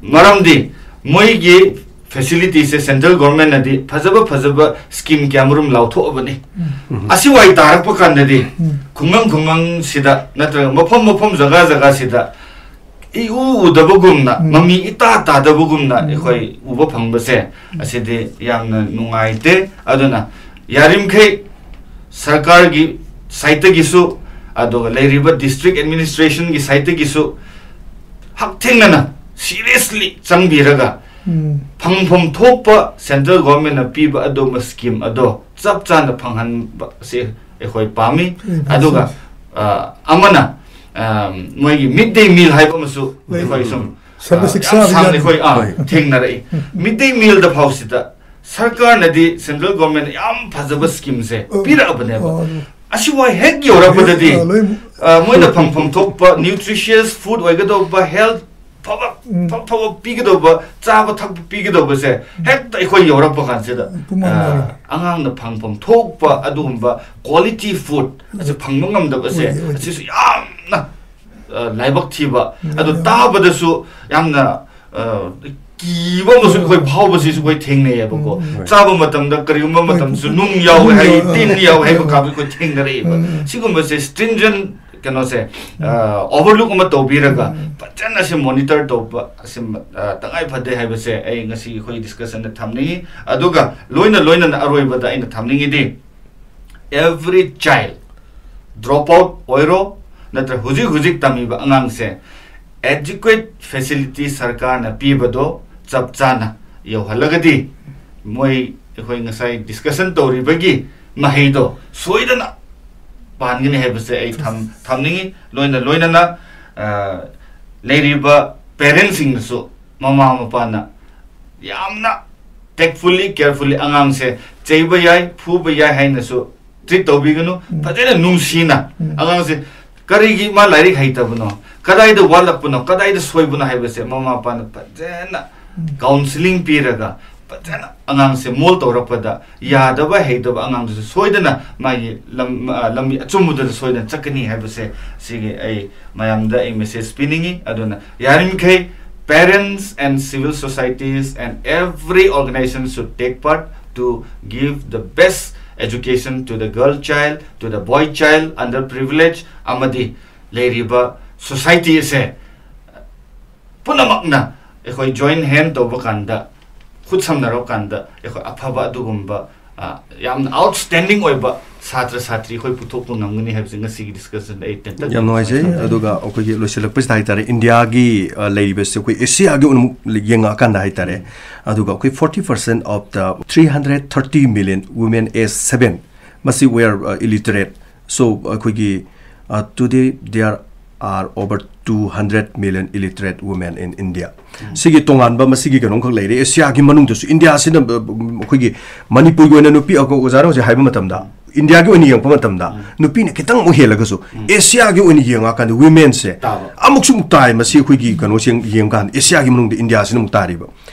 ꯃꯔꯝꯗꯤ ꯃꯣꯏꯒꯤ facility ꯁꯦ central government ꯅꯗꯤ ꯐꯖꯕ ꯐꯖꯕ scheme ꯀꯌꯥꯃꯔꯨꯝ ꯂꯥꯎꯊꯣꯛꯑꯕꯅꯤ꯫ ꯎꯝ꯫ ꯑꯁꯤꯋꯥꯏ ꯇꯥꯔꯛꯄ ꯀꯥꯟꯗꯗꯤ ꯎꯝ꯫ ꯈꯨꯡꯒꯪ ꯈꯨꯡꯒꯪꯁꯤꯗ ꯅꯠꯇ꯭ꯔꯒ ꯃꯐꯝ ꯃꯐꯝ ꯖꯒꯥ ꯖꯒꯥꯁꯤꯗ ꯏꯎ ꯎꯗꯕꯒꯨꯝꯅ, ꯎꯝ꯫ ꯃꯃꯤ ꯏꯇꯥ ꯇꯥꯗꯕꯒꯨꯝꯅ ꯎꯝ꯫ ꯑꯩꯈꯣꯏ ꯎꯕ ꯐꯪꯕꯁꯦ ꯑꯁꯤꯗꯤ ꯌꯥꯝꯅ ꯅꯨꯡꯉꯥꯏꯇꯦ꯫ ꯑꯗꯨꯅ ꯌꯥꯔꯤꯃꯈꯩ ꯁꯔꯀꯥꯔꯒꯤ side ꯇꯒꯤꯁꯨ ꯑꯗꯨꯒ ꯂꯩꯔꯤꯕ district administration ꯒꯤ side ꯇꯒꯤꯁꯨ ꯍꯛꯊꯦꯡꯅꯅ seriously ꯆꯪꯕꯤꯔꯒ ꯎꯝ꯫ ꯐꯪꯐꯝ ꯊꯣꯛꯄ central government ꯅ ꯄꯤꯕ ꯑꯗꯨꯒꯨꯝꯕ scheme ꯑꯗꯣ ꯆꯞ ꯆꯥꯅ ꯐꯪꯍꯟꯕ ꯑꯁꯤ ꯑꯩꯈꯣꯏ ꯄꯥꯝꯃꯤ꯫ ꯎꯝ, ꯑꯗꯨꯒ, ꯐꯪꯍꯟꯁꯤ꯫ ꯑ, ꯑꯃꯅ ꯑꯝ, ꯃꯣꯏꯒꯤ ꯃꯤꯗ ꯗꯦ ꯃꯤꯜ ꯍꯥꯏꯕ ꯑꯃꯁꯨ ꯑꯩꯈꯣꯏ ꯁꯨꯝ, ꯁꯔꯕ ꯑ, ꯁꯤꯛꯁꯥ ꯌꯥꯝ ꯁꯥꯡꯅ ꯑꯕꯤꯌꯥꯟ꯫ ꯑꯩꯈꯣꯏ, ꯑ, ꯍꯣꯏ꯫ ꯊꯦꯡꯅꯔꯛꯏ꯫ ꯃꯤꯗ ꯗꯦ ꯃꯤꯜꯗ ꯐꯥꯎꯁꯤꯗ ꯁꯔꯀꯥꯔꯅꯗꯤ, ꯁꯦꯟꯇ꯭ꯔꯦꯜ ꯒꯣꯔꯃꯦꯟꯅ ꯌꯥꯝ ꯐꯖꯕ ꯁ꯭ꯀꯤꯝꯁꯦ ꯑ, ꯄꯤꯔꯛꯑꯕꯅꯦꯕ꯫ ꯑ, ꯑꯗꯨ ꯑꯁꯤꯋꯥꯏ ꯍꯦꯛ ꯌꯧꯔꯛꯄꯗꯗꯤ, ꯑ, ꯂꯣꯏ ꯑ, ꯃꯣꯏꯅ ꯐꯪꯐꯝ ꯊꯣꯛꯄ ꯅ꯭ꯌꯨꯇ꯭ꯔꯤꯁꯤꯌꯁ ꯐꯨꯗ ꯑꯣꯏꯒꯗꯧꯕ, ꯍꯦꯜꯊ ꯐꯕ, ꯎꯝ꯫ ꯐ-, ꯐꯕ ꯄꯤꯒꯗꯧꯕ, ꯆꯥꯕ ꯊꯛꯄ ꯄꯤꯒꯗꯧꯕꯁꯦ ꯍꯦꯛꯇ ꯑꯩꯈꯣꯏ ꯌꯧꯔꯛꯄ ꯀꯥꯟꯁꯤꯗ, ꯄꯨꯡꯃꯝ ꯑ, ꯃꯝꯃꯦ꯫ ꯑꯉꯥꯡꯅ ꯐꯪꯐꯝ ꯊꯣꯛꯄ ꯑꯗꯨꯒꯨꯝꯕ ꯀ꯭ꯋꯥꯂꯤꯇꯤ ꯐꯨꯗ ꯑꯁꯤ ꯐꯪꯕ ꯉꯝꯗꯕꯁꯦ, ꯑꯣꯏꯌꯦ, ꯑꯣꯏꯌꯦ꯫ ꯑꯁꯤꯁꯨ ꯌꯥꯝꯅ, ꯑ, ꯂꯥꯏꯕꯛ ꯊꯤꯕ, ꯎꯝ, ꯑꯗꯨ ꯌꯥꯝ ꯇꯥꯕꯗꯁꯨ ꯌꯥꯝꯅ, ꯑ, ꯀꯤꯕ ꯑꯃꯁꯨ ꯑꯩꯈꯣꯏ ꯐꯥꯎꯕꯁꯤꯁꯨ ꯑꯩꯈꯣꯏ ꯊꯦꯡꯅꯩꯌꯦꯕꯀꯣ꯫ ꯎꯝ, ꯎꯝ꯫ ꯆꯥꯕ ꯃꯇꯝꯗ ꯀꯔꯤꯒꯨꯝꯕ ꯍꯣꯏ, ꯃꯇꯝꯗꯁꯨ ꯄꯨꯛ ꯅꯨꯡ ꯌꯥꯎꯋꯦ ꯅꯨꯡ ꯍꯥꯏ, ꯌꯥꯎ-, ꯇꯤꯟ ꯑ, ꯌꯥꯎꯋꯦ ꯍꯥꯏꯕ ꯎꯝ, ꯀꯥꯕ ꯑꯩꯈꯣꯏ ꯊꯦꯡꯅꯔꯛꯑꯦꯕ꯫ ꯎꯝ, ꯎꯝ꯫ ꯁꯤꯒꯨꯝꯕꯁꯦ ꯁ꯭ꯇ꯭ꯔꯤꯟꯖꯦꯟ ꯀꯩꯅꯣꯁꯦ, ꯎꯝ꯫ ꯑ, ꯑꯣꯚꯔꯂꯨꯛ ꯑꯃ ꯇꯧꯕꯤꯔꯒ ꯎꯝ꯫ ꯐꯖꯅ ꯁꯤ ꯃꯣꯅꯤꯇꯔ ꯇꯧꯕ ꯑꯁꯤ, ꯑ, ꯇꯉꯥꯏ ꯐꯗꯦ ꯍꯥꯏꯕꯁꯦ ꯑꯩ ꯉꯁꯤ ꯑꯩꯈꯣꯏ ꯗꯤꯁꯀꯁꯟꯗ ꯊꯝꯅꯤꯡꯉꯤ꯫ ꯑꯗꯨꯒ ꯂꯣꯏꯅ ꯂꯣꯏꯅꯅ ꯑꯔꯣꯏꯕꯗ ꯑꯩꯅ ꯊꯝꯅꯤꯡꯉꯤꯗꯤ, every child, drop out ꯑꯣꯏꯔꯣ, ꯅꯠꯇ꯭ꯔ ꯍꯧꯖꯤꯛ ꯍꯧꯖꯤꯛ ꯇꯝꯃꯤꯕ ꯑꯉꯥꯡꯁꯦ, adequate facility ꯁꯔꯀꯥꯔꯅ ꯄꯤꯕꯗꯣ ꯆꯞ ꯆꯥꯅ ꯌꯧꯍꯜꯂꯒꯗꯤ, ꯃꯣꯏ ꯑꯩꯈꯣꯏ ꯉꯁꯥꯏ ꯗꯤꯁꯀꯁꯟ ꯇꯧꯔꯤꯕꯒꯤ ꯃꯍꯩꯗꯣ ꯁꯣꯏꯗꯅ ꯄꯥꯟꯒꯅꯤ ꯍꯥꯏꯕꯁꯦ ꯑꯩ ꯊꯝ-, ꯊꯝꯅꯤꯡꯉꯤ꯫ ꯂꯣꯏꯅ ꯂꯣꯏꯅꯅ, ꯑ, ꯂꯩꯔꯤꯕ ꯄꯦꯔꯦꯟꯁꯁꯤꯡꯅꯁꯨ, ꯃꯃꯥ ꯃꯄꯥꯅ ꯌꯥꯝꯅ ꯇꯦꯛꯐꯨꯜꯂꯤ, ꯀꯦꯌꯔꯐꯨꯜꯂꯤ ꯑꯉꯥꯡꯁꯦ ꯆꯩꯕ ꯌꯥꯏ, ꯐꯨꯕ ꯌꯥꯏ ꯍꯥꯏꯅꯁꯨ ꯇ꯭ꯔꯤꯠ ꯇꯧꯕꯤꯒꯅꯨ꯫ ꯎꯝ꯫ ꯐꯖꯅ ꯅꯨꯡꯁꯤꯅ ꯎꯝ꯫ ꯑꯉꯥꯡꯁꯦ ꯀꯔꯤꯒꯤ ꯃꯥ ꯂꯥꯏꯔꯤꯛ ꯍꯩꯇꯕꯅꯣ, ꯀꯗꯥꯏꯗ ꯋꯥꯠꯂꯛꯄꯅꯣ, ꯀꯗꯥꯏꯗ ꯁꯣꯏꯕꯅꯣ ꯍꯥꯏꯕꯁꯦ ꯃꯃꯥ ꯃꯄꯥꯅ ꯐꯖꯅ ꯎꯝ꯫ ꯀꯥꯎꯟꯁꯤꯂꯤꯡ ꯄꯤꯔꯒ ꯐꯖꯅ ꯑꯉꯥꯡꯁꯦ ꯃꯣꯜ ꯇꯧꯔꯛꯄꯗ, ꯌꯥꯗꯕ ꯍꯩꯇꯕ ꯑꯉꯥꯡꯗꯨꯁꯨ ꯁꯣꯏꯗꯅ ꯃꯥꯒꯤ ꯂꯝ-, ꯑ, ꯂꯝꯕꯤ ꯑꯆꯨꯝꯕꯗꯨꯗ ꯁꯣꯏꯗꯅ ꯆꯠꯀꯅꯤ ꯍꯥꯏꯕꯁꯦ ꯁꯤꯒꯤ ꯑꯩ ꯃꯌꯥꯝꯗ ꯑꯩ ꯃꯦꯁꯦꯖ ꯄꯤꯅꯤꯡꯉꯤ꯫ ꯑꯗꯨꯅ ꯌꯥꯔꯤꯃꯈꯩ parents and civil societies and every organization should take part to give the best education to the girl child, to the boy child, underprivileged ꯑꯃꯗꯤ ꯂꯩꯔꯤꯕ ꯁꯣꯁꯥꯏꯇꯤ ꯑꯁꯦ ꯄꯨꯝꯅꯃꯛꯅ ꯑꯩꯈꯣꯏ ꯖꯣꯏꯟ ꯍꯦꯟ ꯇꯧꯕ ꯀꯥꯟꯗ, ꯈꯨꯠ ꯁꯝꯅꯔꯛ ꯀꯥꯟꯗ ꯑꯩꯈꯣꯏ ꯑꯐꯕ ꯑꯗꯨꯒꯨꯝꯕ, ꯑ, ꯌꯥꯝꯅ ꯑꯥꯎꯠꯁ꯭ꯇꯦꯟꯗꯤꯡ ꯑꯣꯏꯕ ꯁꯥꯇ꯭ꯔ ꯁꯥꯇ꯭ꯔꯤ ꯑꯩꯈꯣꯏ ꯄꯨꯊꯣꯛꯄ ꯉꯝꯒꯅꯤ ꯍꯥꯏꯕꯁꯦ ꯉꯁꯤꯒꯤ ꯗꯤꯁꯀꯁꯟꯗ ꯑꯩ ꯇꯦꯟꯇꯛ ꯌꯥꯝ ꯅꯨꯡꯉꯥꯏꯖꯩ꯫ ꯁꯝꯖꯒꯦ꯫ ꯑꯗꯨꯒ ꯑꯩꯈꯣꯏꯒꯤ ꯂꯣꯏꯁꯤꯜꯂꯛꯄꯁꯤꯗ ꯍꯥꯏꯇꯥꯔꯦ, ꯏꯟꯗꯤꯌꯥꯒꯤ, ꯑ, ꯂꯩꯔꯤꯕꯁꯦ ꯑꯩꯈꯣꯏ ꯑꯦꯁꯤꯌꯥꯒꯤ ꯑꯣꯏꯅ ꯑꯃꯨꯛ ꯌꯦꯡꯉꯛꯑꯀꯥꯟꯗ ꯍꯥꯏꯇꯥꯔꯦ, ꯑꯗꯨꯒ ꯑꯩꯈꯣꯏ forty percent of the three hundred thirty million women age seven, ꯃꯁꯤ we are, uh, illiterate. So, ꯑꯩꯈꯣꯏꯒꯤ, uh, today they are are over two hundred million illiterate women in India. ꯁꯤꯒꯤ ꯇꯣꯉꯥꯟꯕ ꯃꯁꯤꯒꯤ ꯀꯩꯅꯣꯝꯈꯛ ꯂꯩꯔꯦ꯫ ꯑꯦꯁꯤꯌꯥꯒꯤ ꯃꯅꯨꯡꯗꯁꯨ, ꯏꯟꯗꯤꯌꯥꯁꯤꯅ, ꯑ, ꯑꯩꯈꯣꯏꯒꯤ ꯃꯅꯤꯄꯨꯔꯒꯤ ꯑꯣꯏꯅ ꯅꯨꯄꯤ, ꯑꯩꯈꯣꯏ ꯑꯣꯖꯥꯅ ꯍꯧꯖꯤꯛ ꯍꯥꯏꯕ ꯃꯇꯝꯗ, ꯏꯟꯗꯤꯌꯥꯒꯤ ꯑꯣꯏꯅ ꯌꯦꯡꯉꯛꯄ ꯃꯇꯝꯗ, ꯎꯝ꯫ ꯅꯨꯄꯤꯅ ꯈꯤꯇꯪ ꯑꯃꯨꯛ ꯍꯦꯜꯂꯒꯁꯨ, ꯎꯝ꯫ ꯑꯦꯁꯤꯌꯥꯒꯤ ꯑꯣꯏꯅ ꯌꯦꯡꯉꯛꯑꯀꯥꯟꯗ ꯋꯤꯃꯦꯟꯁꯦ ꯇꯥꯕ꯫ ꯑꯃꯨꯛꯁꯨ ꯑꯃꯨꯛ ꯇꯥꯏ꯫ ꯃꯁꯤ ꯑꯩꯈꯣꯏꯒꯤ ꯀꯩꯅꯣꯁꯦ ꯌꯦꯡꯉꯀꯥꯟꯗ ꯑꯦꯁꯤꯌꯥꯒꯤ ꯃꯅꯨꯡꯗ ꯏꯟꯗꯤꯌꯥꯁꯤꯅ ꯑꯃꯨꯛ ꯇꯥꯔꯤꯕ꯫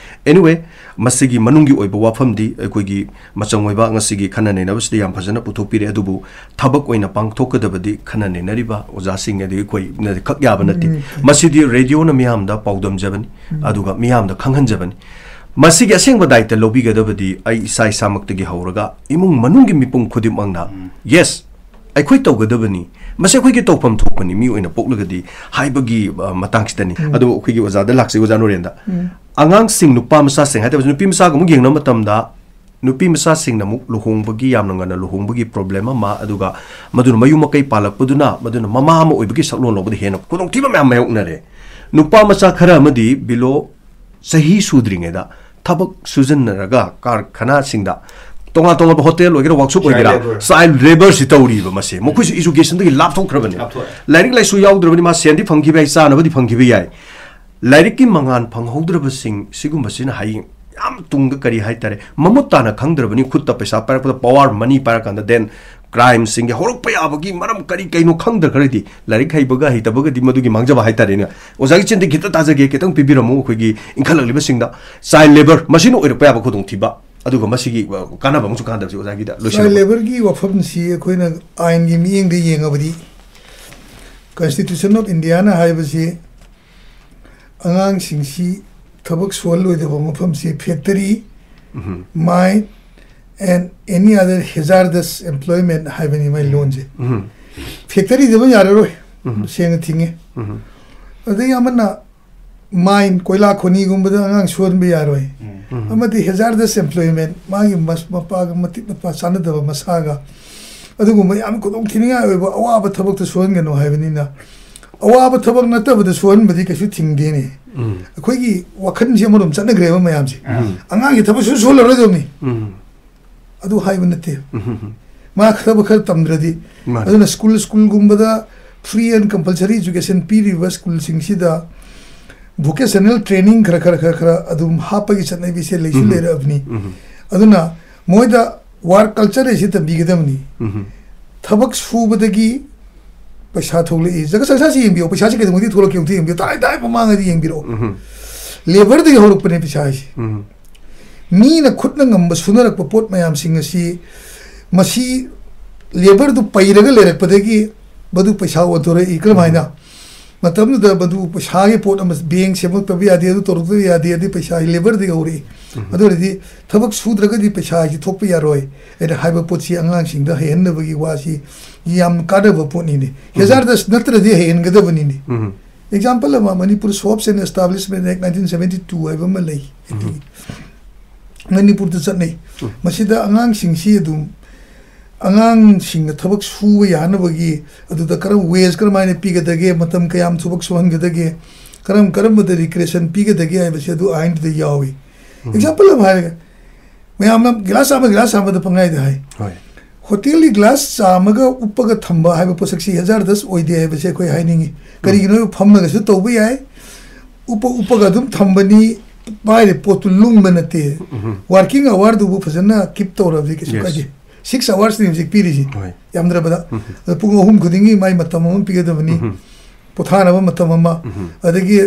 Anyway, ꯃꯁꯤꯒꯤ ꯃꯅꯨꯡꯒꯤ ꯑꯣꯏꯕ ꯋꯥꯐꯝꯗꯤ ꯑꯩꯈꯣꯏꯒꯤ ꯃꯆꯪ ꯑꯣꯏꯕ ꯉꯁꯤꯒꯤ ꯈꯟꯅ ꯅꯩꯅꯕꯁꯤꯗ ꯌꯥꯝ ꯐꯖꯅ ꯄꯨꯊꯣꯛꯄꯤꯔꯦ꯫ ꯑꯗꯨꯕꯨ ꯊꯕꯛ ꯑꯣꯏꯅ ꯄꯥꯡꯊꯣꯛꯀꯗꯕꯗꯤ ꯈꯟꯅ ꯅꯩꯅꯔꯤꯕ ꯑꯣꯖꯥꯁꯤꯡ, ꯑꯗꯒꯤ ꯑꯩꯈꯣꯏꯅ ꯈꯛ ꯌꯥꯕ ꯅꯠꯇꯦ꯫ ꯎꯝ꯫ ꯃꯁꯤꯗꯤ ꯔꯦꯗꯤꯑꯣꯅ ꯃꯤꯌꯥꯝꯗ ꯄꯥꯎꯗꯝꯖꯕꯅꯤ, ꯎꯝ꯫ ꯑꯗꯨꯒ ꯃꯤꯌꯥꯝꯗ ꯈꯪꯍꯟꯖꯕꯅꯤ꯫ ꯃꯁꯤꯒꯤ ꯑꯁꯦꯡꯕ ꯗꯥꯏꯇ ꯂꯧꯕꯤꯒꯗꯕꯗꯤ ꯑꯩ ꯏꯁꯥ ꯏꯁꯥꯃꯛꯇꯒꯤ ꯍꯧꯔꯒ ꯏꯃꯨꯡ ꯃꯅꯨꯡꯒꯤ ꯃꯤꯄꯨꯝ ꯈꯨꯗꯤꯡꯃꯛꯅ, ꯎꯝ꯫ Yes, ꯑꯩꯈꯣꯏ ꯇꯧꯒꯗꯕꯅꯤ, ꯃꯁꯤ ꯑꯩꯈꯣꯏꯒꯤ ꯇꯧꯐꯝ ꯊꯣꯛꯄꯅꯤ, ꯃꯤ ꯑꯣꯏꯅ ꯄꯣꯛꯂꯒꯗꯤ ꯍꯥꯏꯕꯒꯤ, ꯑ, ꯃꯇꯥꯡꯁꯤꯗꯅꯤ꯫ ꯎꯝ꯫ ꯑꯗꯨ ꯑꯩꯈꯣꯏꯒꯤ ꯑꯣꯖꯥꯗ ꯂꯥꯛꯆꯩ, ꯑꯣꯖꯥ ꯅꯣꯔꯦꯟꯗ꯫ ꯎꯝ꯫ ꯑꯉꯥꯡꯁꯤꯡ, ꯅꯨꯄꯥ ꯃꯆꯥꯁꯤꯡ ꯍꯥꯏꯇꯥꯔꯦ, ꯅꯨꯄꯤ ꯃꯆꯥꯒ ꯑꯃꯨꯛ ꯌꯦꯡꯅꯕ ꯃꯇꯝꯗ, ꯅꯨꯄꯤ ꯃꯆꯥꯁꯤꯡꯅ ꯑꯃꯨꯛ ꯂꯨꯍꯣꯡꯕꯒꯤ, ꯌꯥꯝꯅ ꯉꯟꯅ ꯂꯨꯍꯣꯡꯕꯒꯤ ꯄ꯭ꯔꯣꯕ꯭ꯂꯦꯝ ꯑꯃ, ꯑꯗꯨꯒ ꯃꯗꯨꯅ ꯃꯌꯨꯝ ꯃꯀꯩ ꯄꯥꯜꯂꯛꯄꯗꯨꯅ ꯃꯗꯨꯅ ꯃꯃꯥ ꯑꯃ ꯑꯣꯏꯕꯒꯤ ꯁꯛꯂꯣꯟ ꯂꯧꯕꯗ ꯍꯦꯟꯅ ꯈꯨꯗꯣꯡꯊꯤꯕ ꯃꯌꯥꯝ ꯃꯥꯌꯣꯛꯅꯔꯦ꯫ ꯅꯨꯄꯥ ꯃꯆꯥ ꯈꯔ ꯑꯃꯗꯤ below ꯆꯍꯤ ꯁꯨꯗ꯭ꯔꯤꯉꯩꯗ ꯊꯕꯛ ꯁꯨꯖꯟꯅꯔꯒ ꯀꯥꯔꯈꯥꯅꯥꯁꯤꯡꯗ, ꯇꯣꯉꯥꯟ ꯇꯣꯉꯥꯟꯕ ꯍꯣꯇꯦꯜ ꯑꯣꯏꯒꯦꯔꯥ, ꯋꯥꯛꯁꯣꯞ Child ꯑꯣꯏꯒꯦꯔꯥ, labour꯫ Child labourꯁꯤꯗ ꯇꯧꯔꯤꯕ ꯃꯁꯦ꯫ ꯃꯈꯣꯏꯁꯨ educationꯗꯒꯤ ꯂꯥꯞꯊꯣꯛꯈ꯭ꯔꯕꯅꯤ꯫ ꯂꯥꯞꯊꯣꯛꯑꯦ꯫ ꯂꯥꯏꯔꯤꯛ ꯂꯥꯏꯁꯨ ꯌꯥꯎꯗ꯭ꯔꯕꯅꯤ, ꯃꯥ ꯁꯦꯟꯗꯤ ꯐꯪꯈꯤꯕ ꯌꯥꯏ, ꯆꯥꯅꯕꯗꯤ ꯐꯪꯈꯤꯕ ꯌꯥꯏ꯫ ꯂꯥꯏꯔꯤꯛꯀꯤ ꯃꯉꯥꯜ ꯐꯪꯍꯧꯗ꯭ꯔꯕꯁꯤꯡ ꯁꯤꯒꯨꯝꯕꯁꯤꯅ ꯍꯌꯦꯡ ꯌꯥꯝ ꯇꯨꯡꯗ ꯀꯔꯤ ꯍꯥꯏꯇꯥꯔꯦ, ꯃꯃꯨꯠ ꯇꯥꯅ ꯈꯪꯗ꯭ꯔꯕꯅꯤ, ꯈꯨꯠꯇ ꯄꯩꯁꯥ ꯄꯥꯏꯔꯛꯄꯗ, power money ꯄꯥꯏꯔꯀꯥꯟꯗ, then crimeꯁꯤꯡꯒꯤ ꯍꯧꯔꯛꯄ ꯌꯥꯕꯒꯤ ꯃꯔꯝ ꯀꯔꯤ ꯀꯩꯅꯣ ꯈꯪꯗ꯭ꯔꯒꯗꯤ, ꯂꯥꯏꯔꯤꯛ ꯍꯩꯕꯒ ꯍꯩꯇꯕꯒꯗꯤ ꯃꯗꯨꯒꯤ ꯃꯥꯡꯖꯕ ꯍꯥꯏꯇꯥꯔꯦꯅꯦ꯫ ꯑꯣꯖꯥꯒꯤ ꯆꯤꯟꯗ ꯈꯤꯇ ꯇꯥꯖꯒꯦ, ꯈꯤꯇꯪ ꯄꯤꯕꯤꯔꯝꯃꯨ ꯑꯩꯈꯣꯏꯒꯤ ꯏꯟꯈꯠꯂꯛꯂꯤꯕꯁꯤꯡꯗ꯫ Child labour, ꯃꯁꯤꯅ ꯑꯣꯏꯔꯛꯄ ꯌꯥꯕ ꯈꯨꯗꯣꯡꯊꯤꯕ, ꯑꯗꯨꯒ ꯃꯁꯤꯒꯤ, ꯑ, ꯀꯥꯟꯅꯕ ꯑꯃꯁꯨ ꯀꯥꯟꯅꯗꯕꯁꯤ ꯑꯣꯖꯥꯒꯤꯗ ꯂꯣꯏꯁꯤꯜꯂꯝꯃꯨ꯫ Child labourꯒꯤ ꯋꯥꯐꯝꯁꯤ ꯑꯩꯈꯣꯏꯅ ꯑꯥꯏꯟꯒꯤ ꯃꯤꯠꯌꯦꯡꯗ ꯌꯦꯡꯉꯕꯗꯤ, Constitution of Indiaꯅ ꯍꯥꯏꯕꯁꯤ ꯑꯉꯥꯡꯁꯤꯡꯁꯤ ꯊꯕꯛ ꯁꯨꯍꯜꯂꯣꯏꯗꯕ ꯃꯐꯝꯁꯤ factory, um. Mine and any other hazardous employment ꯍꯥꯏꯕꯅꯤ ꯃꯥꯏ ꯂꯣꯟꯁꯦ꯫ ꯎꯝ꯫ Factoryꯗ ꯑꯃ ꯌꯥꯔꯔꯣꯏ, ꯎꯝ꯫ ꯁꯦꯡꯅ ꯊꯤꯡꯉꯦ꯫ ꯎꯝ꯫ ꯑꯗꯒꯤ ꯑꯃꯅ mine, ꯀꯣꯏꯂꯥ ꯈꯣꯅꯤꯒꯨꯝꯕꯗ ꯑꯉꯥꯡ ꯁꯨꯍꯟꯕ ꯌꯥꯔꯣꯏ꯫ ꯎꯝ꯫ ꯑꯃꯗꯤ hazardous employment, ꯃꯥꯒꯤ ꯃꯁ-, ꯃꯄꯥꯒ ꯃꯇꯤꯛ ꯃꯄꯥ ꯆꯥꯟꯅꯗꯕ ꯃꯁꯥꯒ, ꯑꯗꯨꯒꯨꯝꯕ ꯌꯥꯝ ꯈꯨꯗꯣꯡꯊꯤꯅꯤꯡꯉꯥꯏ ꯑꯣꯏꯕ ꯑꯋꯥꯕ ꯊꯕꯛꯇ ꯁꯨꯍꯟꯒꯅꯨ ꯍꯥꯏꯕꯅꯤꯅ, ꯑꯋꯥꯕ ꯊꯕꯛ ꯅꯠꯇꯕꯗ ꯁꯨꯍꯟꯕꯗꯤ ꯀꯩꯁꯨ ꯊꯤꯡꯗꯦꯅꯦ꯫ ꯎꯝ꯫ ꯑꯩꯈꯣꯏꯒꯤ ꯋꯥꯈꯜꯁꯦ ꯑꯃꯔꯣꯝ ꯆꯠꯅꯈ꯭ꯔꯦꯕ ꯃꯌꯥꯝꯁꯦ꯫ ꯎꯝ꯫ ꯑꯉꯥꯡꯒꯤ ꯊꯕꯛ ꯁꯨ ꯁꯨꯍꯜꯂꯔꯣꯏꯗꯕꯅꯤ꯫ ꯎꯝ꯫ ꯑꯗꯨ ꯍꯥꯏꯕ ꯅꯠꯇꯦ꯫ ꯎꯝ꯫ ꯃꯥ ꯊꯕꯛ ꯈꯔ ꯇꯝꯗ꯭ꯔꯗꯤ꯫ ꯃꯥꯅꯤ꯫ ꯑꯗꯨꯅ school, ꯁ꯭ꯀꯨꯜꯒꯨꯝꯕꯗ free and compulsory education ꯄꯤꯔꯤꯕ ꯁ꯭ꯀꯨꯜꯁꯤꯡꯁꯤꯗ vocational training ꯈꯔ ꯈꯔ ꯈꯔ ꯈꯔ ꯑꯗꯨꯝ ꯍꯥꯞꯄꯒꯤ ꯆꯠꯅꯕꯤꯁꯦ ꯂꯩꯁꯨ ꯎꯝ꯫ ꯂꯩꯔꯛꯑꯕꯅꯤ꯫ ꯎꯝ꯫ ꯑꯗꯨꯅ ꯃꯣꯏꯗ work culture ꯑꯁꯤ ꯇꯝꯕꯤꯒꯗꯕꯅꯤ꯫ ꯎꯝ꯫ ꯊꯕꯛ ꯁꯨꯕꯗꯒꯤ ꯄꯩꯁꯥ ꯊꯣꯛꯂꯛꯏ꯫ ꯖꯒꯠ ꯁꯪꯁꯥꯔꯁꯤ ꯌꯦꯡꯕꯤꯌꯣ, ꯄꯩꯁꯥꯁꯤ ꯀꯩꯗꯧꯉꯩꯗꯒꯤ ꯊꯣꯛꯂꯛꯀꯦ ꯑꯃꯨꯛꯇ ꯌꯦꯡꯕꯤꯌꯣ, ꯇꯥꯏ ꯇꯥꯏ ꯃꯃꯥꯡꯉꯩꯗꯤ ꯌꯦꯡꯕꯤꯔꯛꯑꯣ꯫ ꯎꯝ꯫ Labourꯗꯒꯤ ꯍꯧꯔꯛꯄꯅꯦ ꯄꯩꯁꯥ ꯍꯥꯏꯁꯤ꯫ ꯎꯝ꯫ ꯃꯤꯅ ꯈꯨꯠꯅ ꯉꯝꯕ ꯁꯨꯅꯔꯛꯄ ꯄꯣꯠ ꯃꯌꯥꯝꯁꯤꯡ ꯑꯁꯤ, ꯃꯁꯤ labourꯗꯨ ꯄꯩꯔꯒ ꯂꯩꯔꯛꯄꯗꯒꯤ ꯃꯗꯨ ꯄꯩꯁꯥ ꯑꯣꯟꯊꯣꯔꯛꯏ꯫ ꯀꯔꯝꯍꯥꯏꯅ? ꯎꯝ꯫ ꯃꯇꯝꯗꯨꯗ ꯃꯗꯨ ꯄꯩꯁꯥꯒꯤ ꯄꯣꯠ ꯑꯃ, bank ꯁꯦꯝꯃꯛꯇꯕ ꯌꯥꯗꯦ, ꯑꯗꯨ ꯇꯧꯔꯛꯇꯕ ꯌꯥꯗꯦ, ꯑꯗꯨ ꯄꯩꯁꯥ labourꯗꯒꯤ ꯍꯧꯔꯛꯏ꯫ ꯎꯝ꯫ ꯑꯗꯨ ꯑꯣꯏꯔꯗꯤ ꯊꯕꯛ ꯁꯨꯗ꯭ꯔꯒꯗꯤ ꯄꯩꯁꯥ ꯍꯥꯏꯁꯤ ꯊꯣꯛꯄ ꯌꯥꯔꯣꯏ ꯍꯥꯏꯅ ꯍꯥꯏꯕ ꯄꯣꯠꯁꯤ ꯑꯉꯥꯡꯁꯤꯡꯗ ꯍꯩꯍꯟꯅꯕꯒꯤ ꯋꯥꯁꯤ ꯌꯥꯝ ꯀꯥꯟꯅꯕ ꯄꯣꯠꯅꯤꯅꯦ꯫ ꯎꯝ꯫ ꯍꯦꯖꯥꯔꯗꯁ ꯅꯠꯇ꯭ꯔꯗꯤ ꯍꯩꯍꯟꯒꯗꯕꯅꯤꯅꯦ꯫ ꯎꯝ꯫ Example ꯑꯃ, Manipur Shops and Establishment Act nineteen seventy two ꯍꯥꯏꯕ ꯑꯃ ꯂꯩ꯫ ꯎꯝ꯫ ꯃꯅꯤꯄꯨꯔꯗ ꯆꯠꯅꯩ꯫ ꯎꯝ꯫ ꯃꯁꯤꯗ ꯑꯉꯥꯡꯁꯤꯡꯁꯤ ꯑꯗꯨꯝ, ꯑꯉꯥꯡꯁꯤꯡꯅ ꯊꯕꯛ ꯁꯨꯕ ꯌꯥꯅꯕꯒꯤ, ꯑꯗꯨꯗ ꯀꯔꯝ, wage ꯀꯔꯝꯍꯥꯏꯅ ꯄꯤꯒꯗꯒꯦ, ꯃꯇꯝ ꯀꯌꯥꯝ ꯊꯕꯛ ꯁꯨꯍꯟꯒꯗꯒꯦ, ꯀꯔꯝ ꯀꯔꯝꯕꯗ recreation ꯄꯤꯒꯗꯒꯦ ꯍꯥꯏꯕꯁꯦ ꯑꯗꯨ ꯑꯥꯏꯟꯗꯨꯗ ꯌꯥꯎꯏ꯫ ꯎꯝ꯫ Example ꯑꯃ ꯍꯥꯏꯔꯒ, ꯃꯌꯥꯝꯅ ꯒꯤꯂꯥꯁ ꯆꯥꯝꯃ, ꯒꯤꯂꯥꯁ ꯆꯥꯝꯃꯗ ꯄꯪꯍꯥꯏꯗ ꯍꯥꯏ꯫ ꯍꯣꯏ꯫ ꯍꯣꯇꯦꯜꯒꯤ ꯒꯤꯂꯥꯁ ꯆꯥꯝꯃꯒ ꯎꯞꯄꯒ ꯊꯝꯕ ꯍꯥꯏꯕ ꯄꯣꯠꯁꯛꯁꯤ ꯍꯦꯖꯥꯔꯗꯁ ꯑꯣꯏꯗꯦ ꯍꯥꯏꯕꯁꯦ ꯑꯩꯈꯣꯏ ꯍꯥꯏꯅꯤꯡꯉꯤ꯫ ꯎꯝ꯫ ꯀꯔꯤꯒꯤꯅꯣ ꯍꯥꯏꯕ, ꯐꯝꯃꯒꯁꯨ ꯇꯧꯕ ꯌꯥꯏ, ꯎꯞꯄ ꯎꯞꯄꯒ ꯑꯗꯨꯝ ꯊꯝꯕꯅꯤ, ꯄꯥꯏꯔꯤꯕ ꯄꯣꯠꯇꯨ ꯂꯨꯝꯕ ꯅꯠꯇꯦ꯫ ꯎꯝ꯫ Working hourꯗꯨꯕꯨ ꯐꯖꯅ keep ꯇꯧꯔꯕꯗꯤ ꯀꯩꯁꯨ Yes꯫ ꯀꯥꯏꯗꯦ꯫ Six hoursꯅꯤ ꯍꯧꯖꯤꯛ ꯄꯤꯔꯤꯁꯤ, ꯍꯣꯏ꯫ ꯌꯥꯝꯗ꯭ꯔꯕꯗ꯫ ꯎꯝ꯫ ꯑꯗ ꯄꯨꯡ ꯑꯍꯨꯝ ꯈꯨꯗꯤꯡꯒꯤ ꯃꯥꯏ ꯃꯇꯝ ꯑꯃ ꯄꯤꯒꯗꯕꯅꯤ, ꯎꯝ꯫ ꯄꯣꯊꯥꯅꯕ ꯃꯇꯝ ꯑꯃ, ꯎꯝ꯫ ꯑꯗꯒꯤ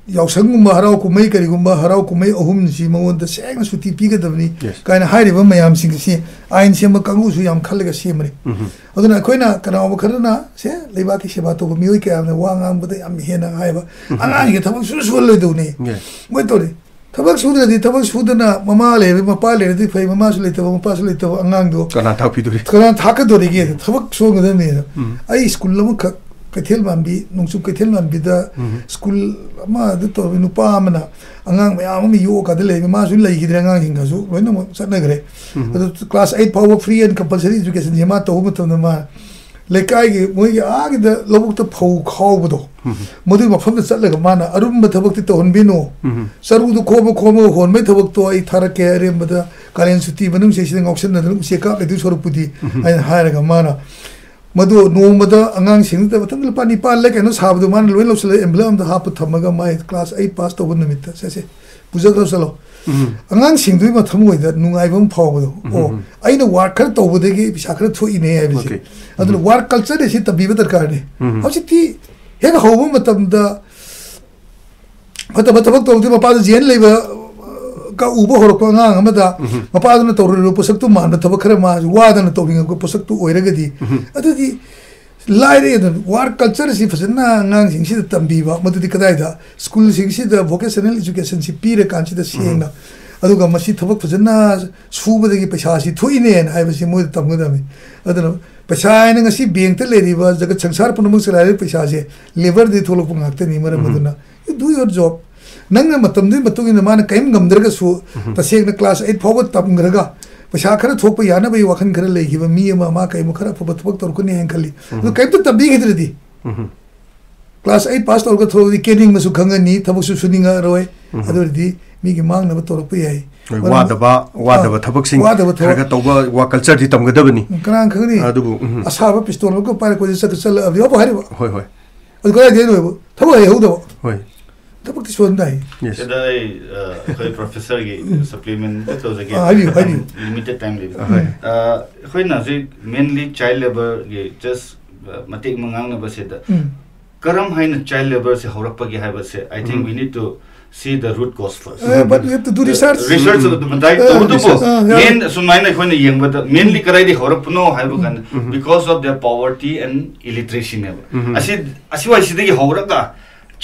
ꯌꯥꯎꯁꯪꯒꯨꯝꯕ, ꯍꯔꯥꯎ ꯀꯨꯝꯍꯩ, ꯀꯔꯤꯒꯨꯝꯕ ꯍꯔꯥꯎ ꯀꯨꯝꯍꯩ ꯑꯍꯨꯝꯁꯤ ꯃꯉꯣꯟꯗ ꯁꯦꯡꯅ ꯁꯨꯇꯤ ꯄꯤꯒꯗꯕꯅꯤ Yes꯫ ꯀꯥꯏꯅ ꯍꯥꯏꯔꯤꯕ ꯃꯌꯥꯝꯁꯤꯡ ꯑꯁꯤ ꯑꯥꯏꯟ ꯁꯦꯝꯕ ꯀꯥꯡꯕꯨꯁꯨ ꯌꯥꯝ ꯈꯜꯂꯒ ꯁꯦꯝꯕꯅꯤ꯫ ꯎꯝ꯫ ꯑꯗꯨꯅ ꯑꯩꯈꯣꯏꯅ ꯀꯅꯥꯒꯨꯝꯕ ꯈꯔꯅ, ꯁꯦ, ꯂꯩꯕꯥꯛꯀꯤ ꯁꯦꯕꯥ ꯇꯧꯕ ꯃꯤꯑꯣꯏ ꯀꯌꯥ ꯑꯃꯅ ꯋꯥ ꯉꯥꯡꯕꯗ ꯌꯥꯝ ꯍꯦꯟꯅ ꯍꯥꯏꯕ, ꯎꯝ꯫ "ꯑꯉꯥꯡꯁꯤꯡꯁꯦ ꯊꯕꯛ ꯁꯨꯡꯁꯨ ꯁꯨꯍꯜꯂꯣꯏꯗꯧꯅꯤ, Yes꯫ ꯃꯣꯏ ꯇꯧꯔꯤ"꯫ ꯊꯕꯛ ꯁꯨꯗ꯭ꯔꯗꯤ, ꯊꯕꯛ ꯁꯨꯗꯅ ꯃꯃꯥ ꯂꯩꯔꯗꯤ, ꯃꯄꯥ ꯂꯩꯔꯗꯤ ꯐꯩ, ꯃꯃꯥꯁꯨ ꯂꯩꯇꯕ, ꯃꯄꯥꯁꯨ ꯂꯩꯇꯕ ꯑꯉꯥꯡꯗꯣ ꯀꯅꯥ ꯊꯥꯛꯄꯤꯗꯣꯔꯤ? ꯀꯅꯥ ꯊꯥꯛꯀꯗꯣꯔꯤꯒꯦ? ꯊꯕꯛ ꯁꯨꯍꯟꯒꯗꯕꯅꯦꯅ꯫ ꯎꯝ꯫ ꯑꯩ ꯁ꯭ꯀꯨꯜ ꯑꯃꯈꯛ ꯀꯩꯊꯦꯜ ꯃꯥꯟꯕꯤ, ꯅꯣꯡꯆꯨꯞ ꯀꯩꯊꯦꯜ ꯃꯥꯟꯕꯤꯗ ꯎꯝ꯫ ꯁ꯭ꯀꯨꯜ ꯑꯃꯗ ꯇꯧꯔꯝꯃꯤ ꯅꯨꯄꯥ ꯑꯃꯅ ꯑꯉꯥꯡ ꯃꯌꯥꯝ ꯑꯃ ꯌꯣꯛꯑꯀꯥꯟꯗ ꯂꯩꯕ, ꯃꯥꯁꯨ ꯂꯩꯈꯤꯗ꯭ꯔꯦ, ꯑꯉꯥꯡꯁꯤꯡꯒꯁꯨ ꯂꯣꯏꯅꯃꯛ ꯆꯠꯅꯈ꯭ꯔꯦ꯫ ꯎꯝ꯫ ꯑꯗꯨ class eight ꯐꯥꯎꯕ free and compulsory educationꯁꯦ ꯃꯥ ꯇꯧꯕ ꯃꯇꯝꯗ ꯃꯥ ꯂꯩꯀꯥꯏꯒꯤ ꯃꯣꯏꯒꯤ ꯑꯥꯒꯤꯗ ꯂꯧꯕꯨꯛꯇ ꯐꯧ ꯈꯥꯎꯕꯗꯣ, ꯎꯝ꯫ ꯃꯗꯨꯒꯤ ꯃꯐꯝꯗ ꯆꯠꯂꯒ ꯃꯥꯅ ꯑꯔꯨꯝꯕ ꯊꯕꯛꯇꯤ ꯇꯧꯍꯟꯕꯤꯅꯨ, ꯎꯝ꯫ ꯆꯔꯨꯗꯨ ꯈꯣꯝꯃ ꯈꯣꯝꯃꯒ ꯍꯣꯟꯕꯒꯤ ꯊꯕꯛꯇꯣ ꯑꯩ ꯊꯥꯔꯛꯀꯦ, ꯑꯔꯦꯝꯕꯗ ꯀꯥꯂꯦꯟ ꯁꯨꯇꯤ ꯃꯅꯨꯡꯁꯤꯗꯩꯁꯤꯗ ꯉꯥꯎꯁꯟꯅꯗꯅ ꯎꯆꯦꯛ ꯀꯥꯞ ꯂꯩꯗꯣꯏ ꯁꯔꯨꯛꯄꯨꯗꯤ, ꯎꯝ꯫ ꯍꯥꯏꯅ ꯍꯥꯏꯔꯒ ꯃꯥꯅ ꯃꯗꯨ ꯅꯣꯡꯃꯗ ꯑꯉꯥꯡꯁꯤꯡꯗꯨꯗ ꯃꯊꯪ ꯂꯨꯄꯥ ꯅꯤꯄꯥꯜꯂ ꯀꯩꯅꯣ ꯁꯥꯕꯗꯣ ꯃꯥꯅ ꯂꯣꯏ ꯂꯧꯁꯤꯜꯂꯒ envelope ꯑꯃꯗ ꯍꯥꯞꯄ ꯊꯝꯃꯒ ꯃꯥꯏ class eight pass ꯇꯧꯕ ꯅꯨꯃꯤꯠꯇ, "ꯁꯦ, ꯁꯦ, ꯄꯨꯖꯈ꯭ꯔꯣ ꯆꯠꯂꯣ"꯫ ꯎꯝ꯫ ꯑꯉꯥꯡꯁꯤꯡꯗꯨꯒꯤ ꯃꯊꯃꯣꯏꯗ ꯅꯨꯡꯉꯥꯏꯕ ꯑꯃ ꯐꯥꯎꯕꯗꯣ, ꯎꯝ, "ꯑꯣ, ꯎꯝ꯫ ꯑꯩꯅ work ꯈꯔ ꯇꯧꯕꯗꯒꯤ ꯄꯩꯁꯥ ꯈꯔ ꯊꯣꯛꯏꯅꯦ" ꯍꯥꯏꯕꯁꯦ꯫ Okay. ꯑꯗꯨꯅ ꯎꯝ꯫ Work culture ꯑꯁꯤ ꯇꯝꯕꯤꯕ ꯗꯔꯀꯥꯔꯅꯤ꯫ ꯎꯝ꯫ ꯍꯧꯖꯤꯛꯇꯤ ꯍꯦꯛ ꯍꯧꯕ ꯃꯇꯝꯗ ꯐꯠꯇꯕ ꯊꯕꯛ ꯇꯧꯔꯗꯤ ꯃꯄꯥꯗ ꯖꯦꯟ ꯂꯩꯕ, ꯑ, ꯀ ꯎꯕ ꯍꯧꯔꯛꯄ ꯑꯉꯥꯡ ꯑꯃꯗ ꯎꯝ꯫ ꯃꯄꯥꯗꯨꯅ ꯇꯧꯔꯤꯕ ꯄꯣꯠꯁꯛꯇꯨ ꯃꯥꯟꯕ ꯊꯕꯛ ꯈꯔ ꯃꯥꯁꯨ ꯋꯥꯗꯅ ꯇꯧꯅꯤꯡꯉꯛꯄ ꯄꯣꯠꯁꯛꯇꯨ ꯑꯣꯏꯔꯒꯗꯤ, ꯎꯝ꯫ ꯑꯗꯨꯗꯤ ꯂꯥꯏꯔꯦ꯫ ꯑꯗꯨꯅ work culture ꯁꯤ ꯐꯖꯅ ꯑꯉꯥꯡꯁꯤꯡꯁꯤꯗ ꯇꯝꯕꯤꯕ, ꯃꯗꯨꯗꯤ ꯀꯗꯥꯏꯗ? School ꯁꯤꯡꯁꯤꯗ vocational education ꯁꯤ ꯄꯤꯔꯀꯥꯟꯁꯤꯗ ꯁꯦꯡꯅ, ꯎꯝ꯫ ꯑꯗꯨꯒ ꯃꯁꯤ ꯊꯕꯛ ꯐꯖꯅ ꯁꯨꯕꯗꯒꯤ ꯄꯩꯁꯥꯁꯤ ꯊꯣꯛꯏꯅꯦꯅ ꯍꯥꯏꯕꯁꯤ ꯃꯣꯏꯗ ꯇꯝꯒꯗꯕꯅꯤ꯫ ꯑꯗꯨꯅ ꯄꯩꯁꯥ ꯍꯥꯏꯅ ꯉꯁꯤ bank ꯇ ꯂꯩꯔꯤꯕ ꯖꯒꯠ ꯁꯪꯁꯥꯔ ꯄꯨꯝꯅꯃꯛ ꯆꯂꯥꯏꯔꯤꯕ ꯄꯩꯁꯥꯁꯦ labour ꯗꯒꯤ ꯊꯣꯛꯂꯛꯄ ꯉꯥꯛꯇꯅꯤ꯫ ꯃꯔꯝ ꯎꯝ꯫ ꯑꯗꯨꯅ you do your job꯫ ꯅꯪꯅ ꯃꯇꯝꯗꯨꯒꯤ ꯃꯇꯨꯡ ꯏꯟꯅ ꯃꯥꯅ ꯀꯔꯤꯝ ꯉꯝꯗ꯭ꯔꯒꯁꯨ, ꯎꯝ꯫ ꯇꯁꯦꯡꯅ class eight ꯐꯥꯎꯕ ꯇꯝꯈ꯭ꯔꯒ ꯄꯩꯁꯥ ꯈꯔ ꯊꯣꯛꯄ ꯌꯥꯅꯕꯒꯤ ꯋꯥꯈꯜ ꯈꯔ ꯂꯩꯈꯤꯕ ꯃꯤ ꯑꯃ, ꯃꯥ ꯀꯔꯤꯒꯨꯝꯕ ꯈꯔ ꯑꯐꯕ ꯊꯕꯛ ꯇꯧꯔꯛꯀꯅꯤ ꯍꯥꯏꯅ ꯈꯜꯂꯤ꯫ ꯑꯗꯨ ꯎꯝ꯫ ꯀꯔꯤꯝꯇ ꯇꯝꯕꯤꯈꯤꯗ꯭ꯔꯗꯤ, ꯎꯝ꯫ Class eight pass ꯇꯧꯔꯒ ꯊꯣꯛꯂꯛꯑꯗꯤ ꯀꯦꯅꯤꯡꯕꯁꯨ ꯈꯪꯉꯅꯤ, ꯊꯕꯛꯁꯨ ꯁꯨꯅꯤꯡꯉꯔꯣꯏ꯫ ꯎꯝ꯫ ꯑꯗꯨ ꯑꯣꯏꯔꯗꯤ ꯃꯤꯒꯤ ꯃꯥꯡꯅꯕ ꯇꯧꯔꯛꯄ ꯌꯥꯏ꯫ ꯍꯣꯏ, ꯃꯔꯝ ꯋꯥꯗꯕ, ꯋꯥꯗꯕ ꯑꯥ, ꯊꯕꯛꯁꯤꯡ ꯋꯥꯗꯕ ꯊꯕꯛ꯫ ꯈꯔ ꯈꯔ ꯇꯧꯕ ꯋꯥ-, culture ꯗꯤ ꯇꯝꯒꯗꯕꯅꯤ꯫ ꯎꯝ, ꯀꯅꯥꯅ ꯈꯪꯅꯤ? ꯑꯗꯨꯕꯨ, ꯎꯝ꯫ ꯑꯁꯥꯕ pistol ꯑꯃꯒ ꯄꯥꯏꯔꯛꯄꯁꯦ ꯆꯠ-, ꯆꯠꯂꯛꯑꯕ ꯌꯥꯎꯕ ꯍꯥꯏꯔꯤꯕ꯫ ꯍꯣꯏ, ꯍꯣꯏ꯫ ꯑꯗꯨ ꯀꯗꯥꯏꯗꯩꯅꯣꯕ? ꯊꯕꯛ ꯍꯩꯍꯧꯗꯕ꯫ ꯍꯣꯏ꯫ ꯊꯕꯛꯇꯤ ꯁꯨꯍꯟ ꯇꯥꯏ꯫ Yes꯫ ꯁꯤꯗ ꯑꯩ, ꯑ, ꯑꯩꯈꯣꯏ professor ꯒꯤ supplement ꯇꯧꯖꯒꯦ꯫ ꯑꯥ, ꯍꯥꯏꯕꯤꯌꯨ, ꯍꯥꯏꯕꯤꯌꯨ꯫ Limited time ꯂꯩꯕ꯫ ꯑꯍꯣꯏ꯫ ꯑ, ꯑꯩꯈꯣꯏꯅ ꯍꯧꯖꯤꯛ mainly child labour ꯒꯤ just, ꯑ, ꯃꯇꯦꯛ ꯑꯃ ꯉꯥꯡꯅꯕꯁꯤꯗ, ꯎꯝ꯫ ꯀꯔꯝ ꯍꯥꯏꯅ child labour ꯁꯦ ꯍꯧꯔꯛꯄꯒꯦ ꯍꯥꯏꯕꯁꯦ, I think um. We need to see the root cause first꯫ A, but we have to do research꯫ Research ꯑꯗꯨ ꯃꯇꯥꯏ ꯑꯦ, ꯇꯧꯕꯇꯕꯨ, research꯫ ꯑꯥ, ꯌꯥꯔꯦ꯫ Main ꯑꯁꯨꯃꯥꯏꯅ ꯑꯩꯈꯣꯏꯅ ꯌꯦꯡꯕꯗ, mainly ꯀꯗꯥꯏꯗꯒꯤ ꯍꯧꯔꯛꯄꯅꯣ ꯍꯥꯏꯕ ꯀꯥꯟꯗ, ꯎꯝ꯫ Because of their poverty and illiteracy ꯅꯦꯕ꯫ ꯎꯝ꯫ ꯑꯁꯤ, ꯑꯁꯤꯋꯥꯏꯁꯤꯗꯒꯤ ꯍꯧꯔꯒ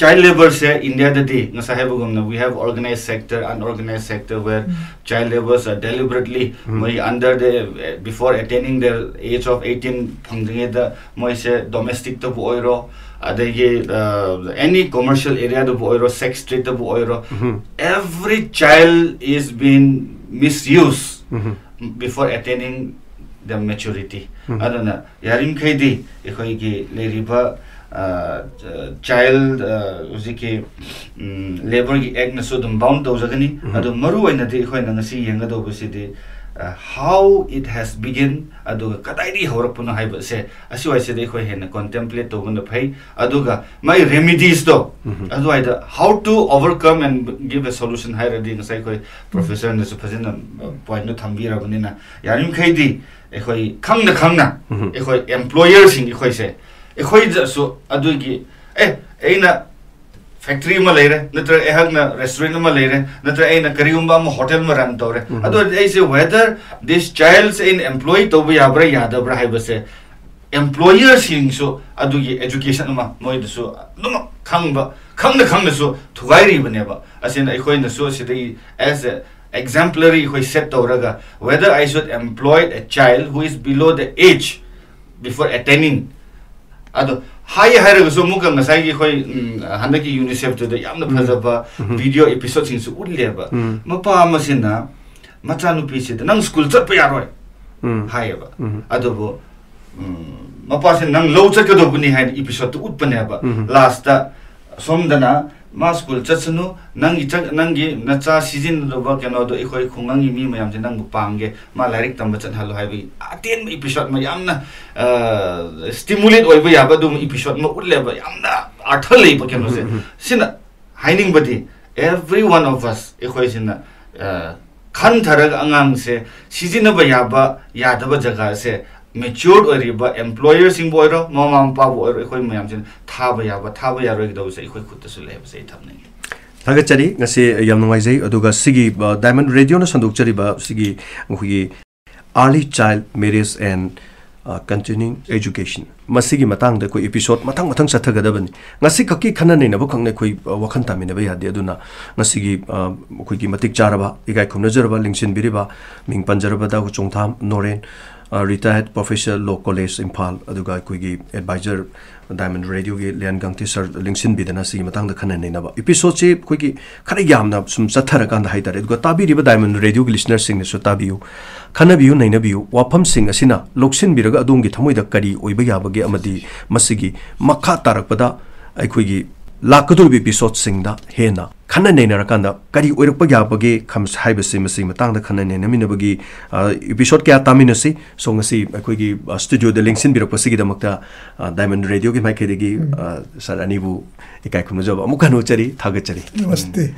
child labour ꯁꯦ ꯏꯟꯗꯤꯌꯥꯗꯗꯤ ꯉꯁꯥꯏ ꯍꯥꯏꯕꯒꯨꯝꯅ, we have organised sector, unorganised sector where um. Child labourers are deliberately ꯎꯝ꯫ ꯃꯣꯏ under the, before attaining the age of eighteen ꯐꯪꯗ꯭ꯔꯤꯉꯩꯗ ꯃꯣꯏꯁꯦ domestic ꯇꯕꯨ ꯑꯣꯏꯔꯣ, ꯑꯗꯒꯤ, ꯑ, any commercial area ꯗꯕꯨ ꯑꯣꯏꯔꯣ, sex trade ꯇꯕꯨ ꯑꯣꯏꯔꯣ, ꯎꯝ꯫ Every child is being misused um. Before attaining the maturity꯫ ꯎꯝ꯫ ꯑꯗꯨꯅ ꯌꯥꯔꯤꯃꯈꯩꯗꯤ ꯑꯩꯈꯣꯏꯒꯤ ꯂꯩꯔꯤꯕ, ꯑ, child, ꯑ, ꯍꯧꯖꯤꯛꯀꯤ, ꯎꯝ, labour ꯒꯤ act ꯅꯁꯨ ꯑꯗꯨꯝ bound ꯇꯧꯖꯒꯅꯤ꯫ ꯎꯝ꯫ ꯑꯗꯨ ꯃꯔꯨ ꯑꯣꯏꯅꯗꯤ ꯑꯩꯈꯣꯏꯅ ꯉꯁꯤ ꯌꯦꯡꯒꯗꯧꯕꯁꯤꯗꯤ, How it has begin, ꯑꯗꯨꯒ ꯀꯗꯥꯏꯗꯒꯤ ꯍꯧꯔꯛꯄꯅꯣ ꯍꯥꯏꯕꯁꯦ ꯑꯁꯤꯋꯥꯏꯁꯤꯗ ꯑꯩꯈꯣꯏ ꯍꯦꯟꯅ contemplate ꯇꯧꯕꯅ ꯐꯩ꯫ ꯑꯗꯨꯒ ꯃꯥꯏ remedies ꯇꯣ, ꯑꯗꯨꯋꯥꯏꯗ how to overcome and give a solution ꯍꯥꯏꯔꯗꯤ ꯉꯁꯥꯏ ꯑꯩꯈꯣꯏ professor ꯅꯁꯨ ꯐꯖꯅ point ꯗꯨ ꯊꯝꯕꯤꯔꯕꯅꯤꯅ, ꯌꯥꯔꯤꯃꯈꯩꯗꯤ ꯑꯩꯈꯣꯏ ꯈꯪꯅ ꯈꯪꯅ ꯑꯩꯈꯣꯏ employer ꯁꯤꯡ ꯑꯩꯈꯣꯏꯁꯦ, ꯑꯩꯈꯣꯏꯗꯁꯨ ꯑꯗꯨꯒꯤ, ꯑꯦ, ꯑꯩꯅ factory ꯑꯃ ꯂꯩꯔꯦ, ꯅꯠꯇ꯭ꯔꯒ ꯑꯩꯍꯥꯛꯅ restaurant ꯑꯃ ꯂꯩꯔꯦ, ꯅꯠꯇ꯭ꯔꯒ ꯑꯩꯅ ꯀꯔꯤꯒꯨꯝꯕ ꯑꯃ hotel ꯑꯃ run ꯇꯧꯔꯦ, ꯑꯗꯨ ꯑꯣꯏꯔꯗꯤ ꯑꯩꯁꯦ whether this child ꯁꯦ ꯑꯩꯅ employ ꯇꯧꯕ ꯌꯥꯕ꯭ꯔꯥ ꯌꯥꯗꯕ꯭ꯔꯥ ꯍꯥꯏꯕꯁꯦ employer ꯁꯤꯡꯁꯨ ꯑꯗꯨꯒꯤ education ꯑꯃ ꯃꯣꯏꯗꯁꯨ ꯑꯗꯨꯃꯛ ꯈꯪꯕ, ꯈꯪꯅ ꯈꯪꯅꯁꯨ ꯊꯨꯒꯥꯏꯔꯤꯕꯅꯦꯕ꯫ ꯑꯁꯤꯅ ꯑꯩꯈꯣꯏꯅꯁꯨ ꯑꯁꯤꯗꯒꯤ as a exemplary ꯑꯩꯈꯣꯏ set ꯇꯧꯔꯒ, whether I should employ a child who is below the age before attaining. ꯑꯗꯣ ꯍꯥꯏ ꯍꯥꯏꯔꯒꯁꯨ ꯑꯃꯨꯛꯀ ꯉꯁꯥꯏꯒꯤ ꯑꯩꯈꯣꯏ, ꯎꯝ, ꯍꯟꯗꯛꯀꯤ UNICEF ꯇꯨꯗ ꯌꯥꯝꯅ ꯐꯖꯕ video episode ꯁꯤꯡꯁꯨ ꯎꯠꯂꯦꯕ꯫ ꯃꯄꯥ ꯑꯃꯁꯤꯅ ꯃꯆꯥꯅꯨꯄꯤꯁꯤꯗ "ꯅꯪ school ꯆꯠꯄ ꯌꯥꯔꯣꯏ" ꯍꯥꯏꯌꯦꯕ꯫ ꯑꯗꯨꯕꯨ, ꯎꯝ, ꯃꯄꯥꯁꯤꯅ "ꯅꯪ ꯂꯧ ꯆꯠꯀꯗꯧꯕꯅꯤ" ꯍꯥꯏꯅ episode ꯇꯨ ꯎꯠꯄꯅꯦꯕ꯫ Last ꯇ ꯁꯣꯝꯗꯅ "ꯃꯥ school ꯆꯠꯁꯅꯨ, ꯅꯪꯒꯤ ꯆꯠ-, ꯅꯪꯒꯤ ꯅꯆꯥ ꯁꯤꯖꯤꯟꯅꯗꯧꯕ ꯀꯩꯅꯣꯗꯣ ꯑꯩꯈꯣꯏ ꯈꯨꯡꯒꯪꯒꯤ ꯃꯤ ꯃꯌꯥꯝꯁꯦ ꯅꯪꯕꯨ ꯄꯥꯡꯒꯦ, ꯃꯥ ꯂꯥꯏꯔꯤꯛ ꯇꯝꯕ ꯆꯠꯍꯜꯂꯣ" ꯍꯥꯏꯕꯒꯤ ꯑꯇꯦꯟꯕ episode ꯑꯃ, ꯌꯥꯝꯅ, ꯑ, stimulate ꯑꯣꯏꯕ ꯌꯥꯕ ꯑꯗꯨꯒꯨꯝꯕ episode ꯑꯃ ꯎꯠꯂꯦꯕ, ꯌꯥꯝꯅ ꯑꯔꯊ ꯂꯩꯕ ꯀꯩꯅꯣꯁꯦ꯫ ꯁꯤꯅ ꯍꯥꯏꯅꯤꯡꯕꯗꯤ, every one of us, ꯑꯩꯈꯣꯏꯁꯤꯅ, ꯑ, ꯈꯟꯊꯔꯒ ꯑꯉꯥꯡꯁꯦ ꯁꯤꯖꯤꯟꯅꯕ ꯌꯥꯕ ꯌꯥꯗꯕ ꯖꯒꯥꯁꯦ mature ꯑꯣꯏꯔꯤꯕ employer ꯁꯤꯡꯕꯨ ꯑꯣꯏꯔꯣ, ꯃꯃꯥ ꯃꯄꯥꯕꯨ ꯑꯣꯏꯔꯣ, ꯑꯩꯈꯣꯏ ꯃꯌꯥꯝꯁꯤꯅ ꯊꯥꯕ ꯌꯥꯕ, ꯊꯥꯕ ꯌꯥꯔꯣꯏꯗꯧꯕꯁꯦ ꯑꯩꯈꯣꯏ ꯈꯨꯠꯇꯁꯨ ꯂꯩ ꯍꯥꯏꯕꯁꯦ ꯑꯩ ꯊꯝꯅꯤꯡꯉꯤ꯫ ꯊꯥꯒꯠꯆꯔꯤ꯫ ꯉꯁꯤ ꯌꯥꯝ ꯅꯨꯡꯉꯥꯏꯖꯩ꯫ ꯑꯗꯨꯒ ꯁꯤꯒꯤ, ꯑ, Diamond Radio ꯅ ꯁꯟꯗꯣꯛꯆꯔꯤꯕ ꯁꯤꯒꯤ ꯑꯩꯈꯣꯏꯒꯤ Early Child Marriage and, ꯑ, Continuing Education, ꯃꯁꯤꯒꯤ ꯃꯇꯥꯡꯗ ꯑꯩꯈꯣꯏ episode ꯃꯊꯪ ꯃꯊꯪ ꯆꯠꯊꯒꯗꯕꯅꯤ꯫ ꯉꯁꯤ ꯈꯛꯀꯤ ꯈꯟꯅ ꯅꯩꯅꯕ ꯈꯛꯅ ꯑꯩꯈꯣꯏ, ꯑ, ꯋꯥꯈꯜ ꯇꯥꯃꯤꯟꯅꯕ ꯌꯥꯗꯦ꯫ ꯑꯗꯨꯅ ꯉꯁꯤꯒꯤ, ꯑ, ꯑꯩꯈꯣꯏꯒꯤ ꯃꯇꯤꯛ ꯆꯥꯔꯕ, ꯏꯀꯥꯏ ꯈꯨꯝꯅꯖꯔꯕ, ꯂꯤꯡꯁꯤꯟꯕꯤꯔꯤꯕ, ꯃꯤꯡ ꯄꯟꯖꯔꯕꯗ ꯆꯣꯡꯊꯥꯝ ꯅꯣꯔꯦꯟ, ꯑ, retired professor, Law College, Imphal, ꯑꯗꯨꯒ ꯑꯩꯈꯣꯏꯒꯤ advisor Diamond Radio ꯒꯤ ꯂꯤꯌꯥꯟ ꯒꯥꯡꯊꯤ sir ꯂꯤꯡꯁꯤꯟꯕꯤꯗꯅ ꯁꯤꯒꯤ ꯃꯇꯥꯡꯗ ꯈꯟꯅ ꯅꯩꯅꯕ episode ꯁꯤ ꯑꯩꯈꯣꯏꯒꯤ ꯈꯔ ꯌꯥꯝꯅ ꯁꯨꯝ ꯆꯠꯊꯔꯀꯥꯟꯗ ꯍꯥꯏꯇꯥꯔꯦ꯫ ꯑꯗꯨꯒ ꯇꯥꯕꯤꯔꯤꯕ Diamond Radio ꯒꯤ listener ꯁꯤꯡꯅꯁꯨ ꯇꯥꯕꯤꯌꯨ, ꯈꯟꯅꯕꯤꯌꯨ, ꯅꯩꯅꯕꯤꯌꯨ꯫ ꯋꯥꯐꯝꯁꯤꯡ ꯑꯁꯤꯅ ꯂꯧꯁꯤꯟꯕꯤꯔꯒ ꯑꯗꯣꯝꯒꯤ ꯊꯃꯣꯏꯗ ꯀꯔꯤ ꯑꯣꯏꯕ ꯌꯥꯕꯒꯦ ꯑꯃꯗꯤ ꯃꯁꯤꯒꯤ ꯃꯈꯥ ꯇꯥꯔꯛꯄꯗ ꯑꯩꯈꯣꯏꯒꯤ ꯂꯥꯛꯀꯗꯧꯔꯤꯕ ꯏꯄꯤꯁꯣꯗꯁꯤꯡꯗ ꯍꯦꯟꯅ ꯈꯟꯅ ꯅꯩꯅꯔꯀꯥꯟꯗ ꯀꯔꯤ ꯑꯣꯏꯔꯛꯄ ꯌꯥꯕꯒꯦ ꯈꯝ-, ꯍꯥꯏꯕꯁꯤ, ꯃꯁꯤꯒꯤ ꯃꯇꯥꯡꯗ ꯈꯟꯅ ꯅꯩꯅꯃꯤꯟꯅꯕꯒꯤ, ꯑ, ꯏꯄꯤꯁꯣꯗ ꯀꯌꯥ ꯇꯥꯃꯤꯟꯅꯁꯤ꯫ ꯁꯣ, ꯉꯁꯤ ꯑꯩꯈꯣꯏꯒꯤ, ꯑ, ꯁ꯭ꯇꯨꯗꯤꯑꯣꯗ ꯂꯦꯡꯁꯤꯟꯕꯤꯔꯛꯄꯁꯤꯒꯤꯗꯃꯛꯇ, ꯑ, ꯗꯥꯏꯃꯟ ꯔꯦꯗꯤꯑꯣꯒꯤ ꯃꯥꯏꯀꯩꯗꯒꯤ, ꯎꯝ꯫ ꯑ, ꯁꯥꯔ ꯑꯅꯤꯕꯨ ꯏꯀꯥꯏ ꯈꯨꯝꯅꯖꯕ ꯑꯃꯨꯛ ꯍꯟꯅ ꯎꯠꯆꯔꯤ꯫ ꯊꯥꯒꯠꯆꯔꯤ꯫ ꯅꯃꯁꯇꯦ꯫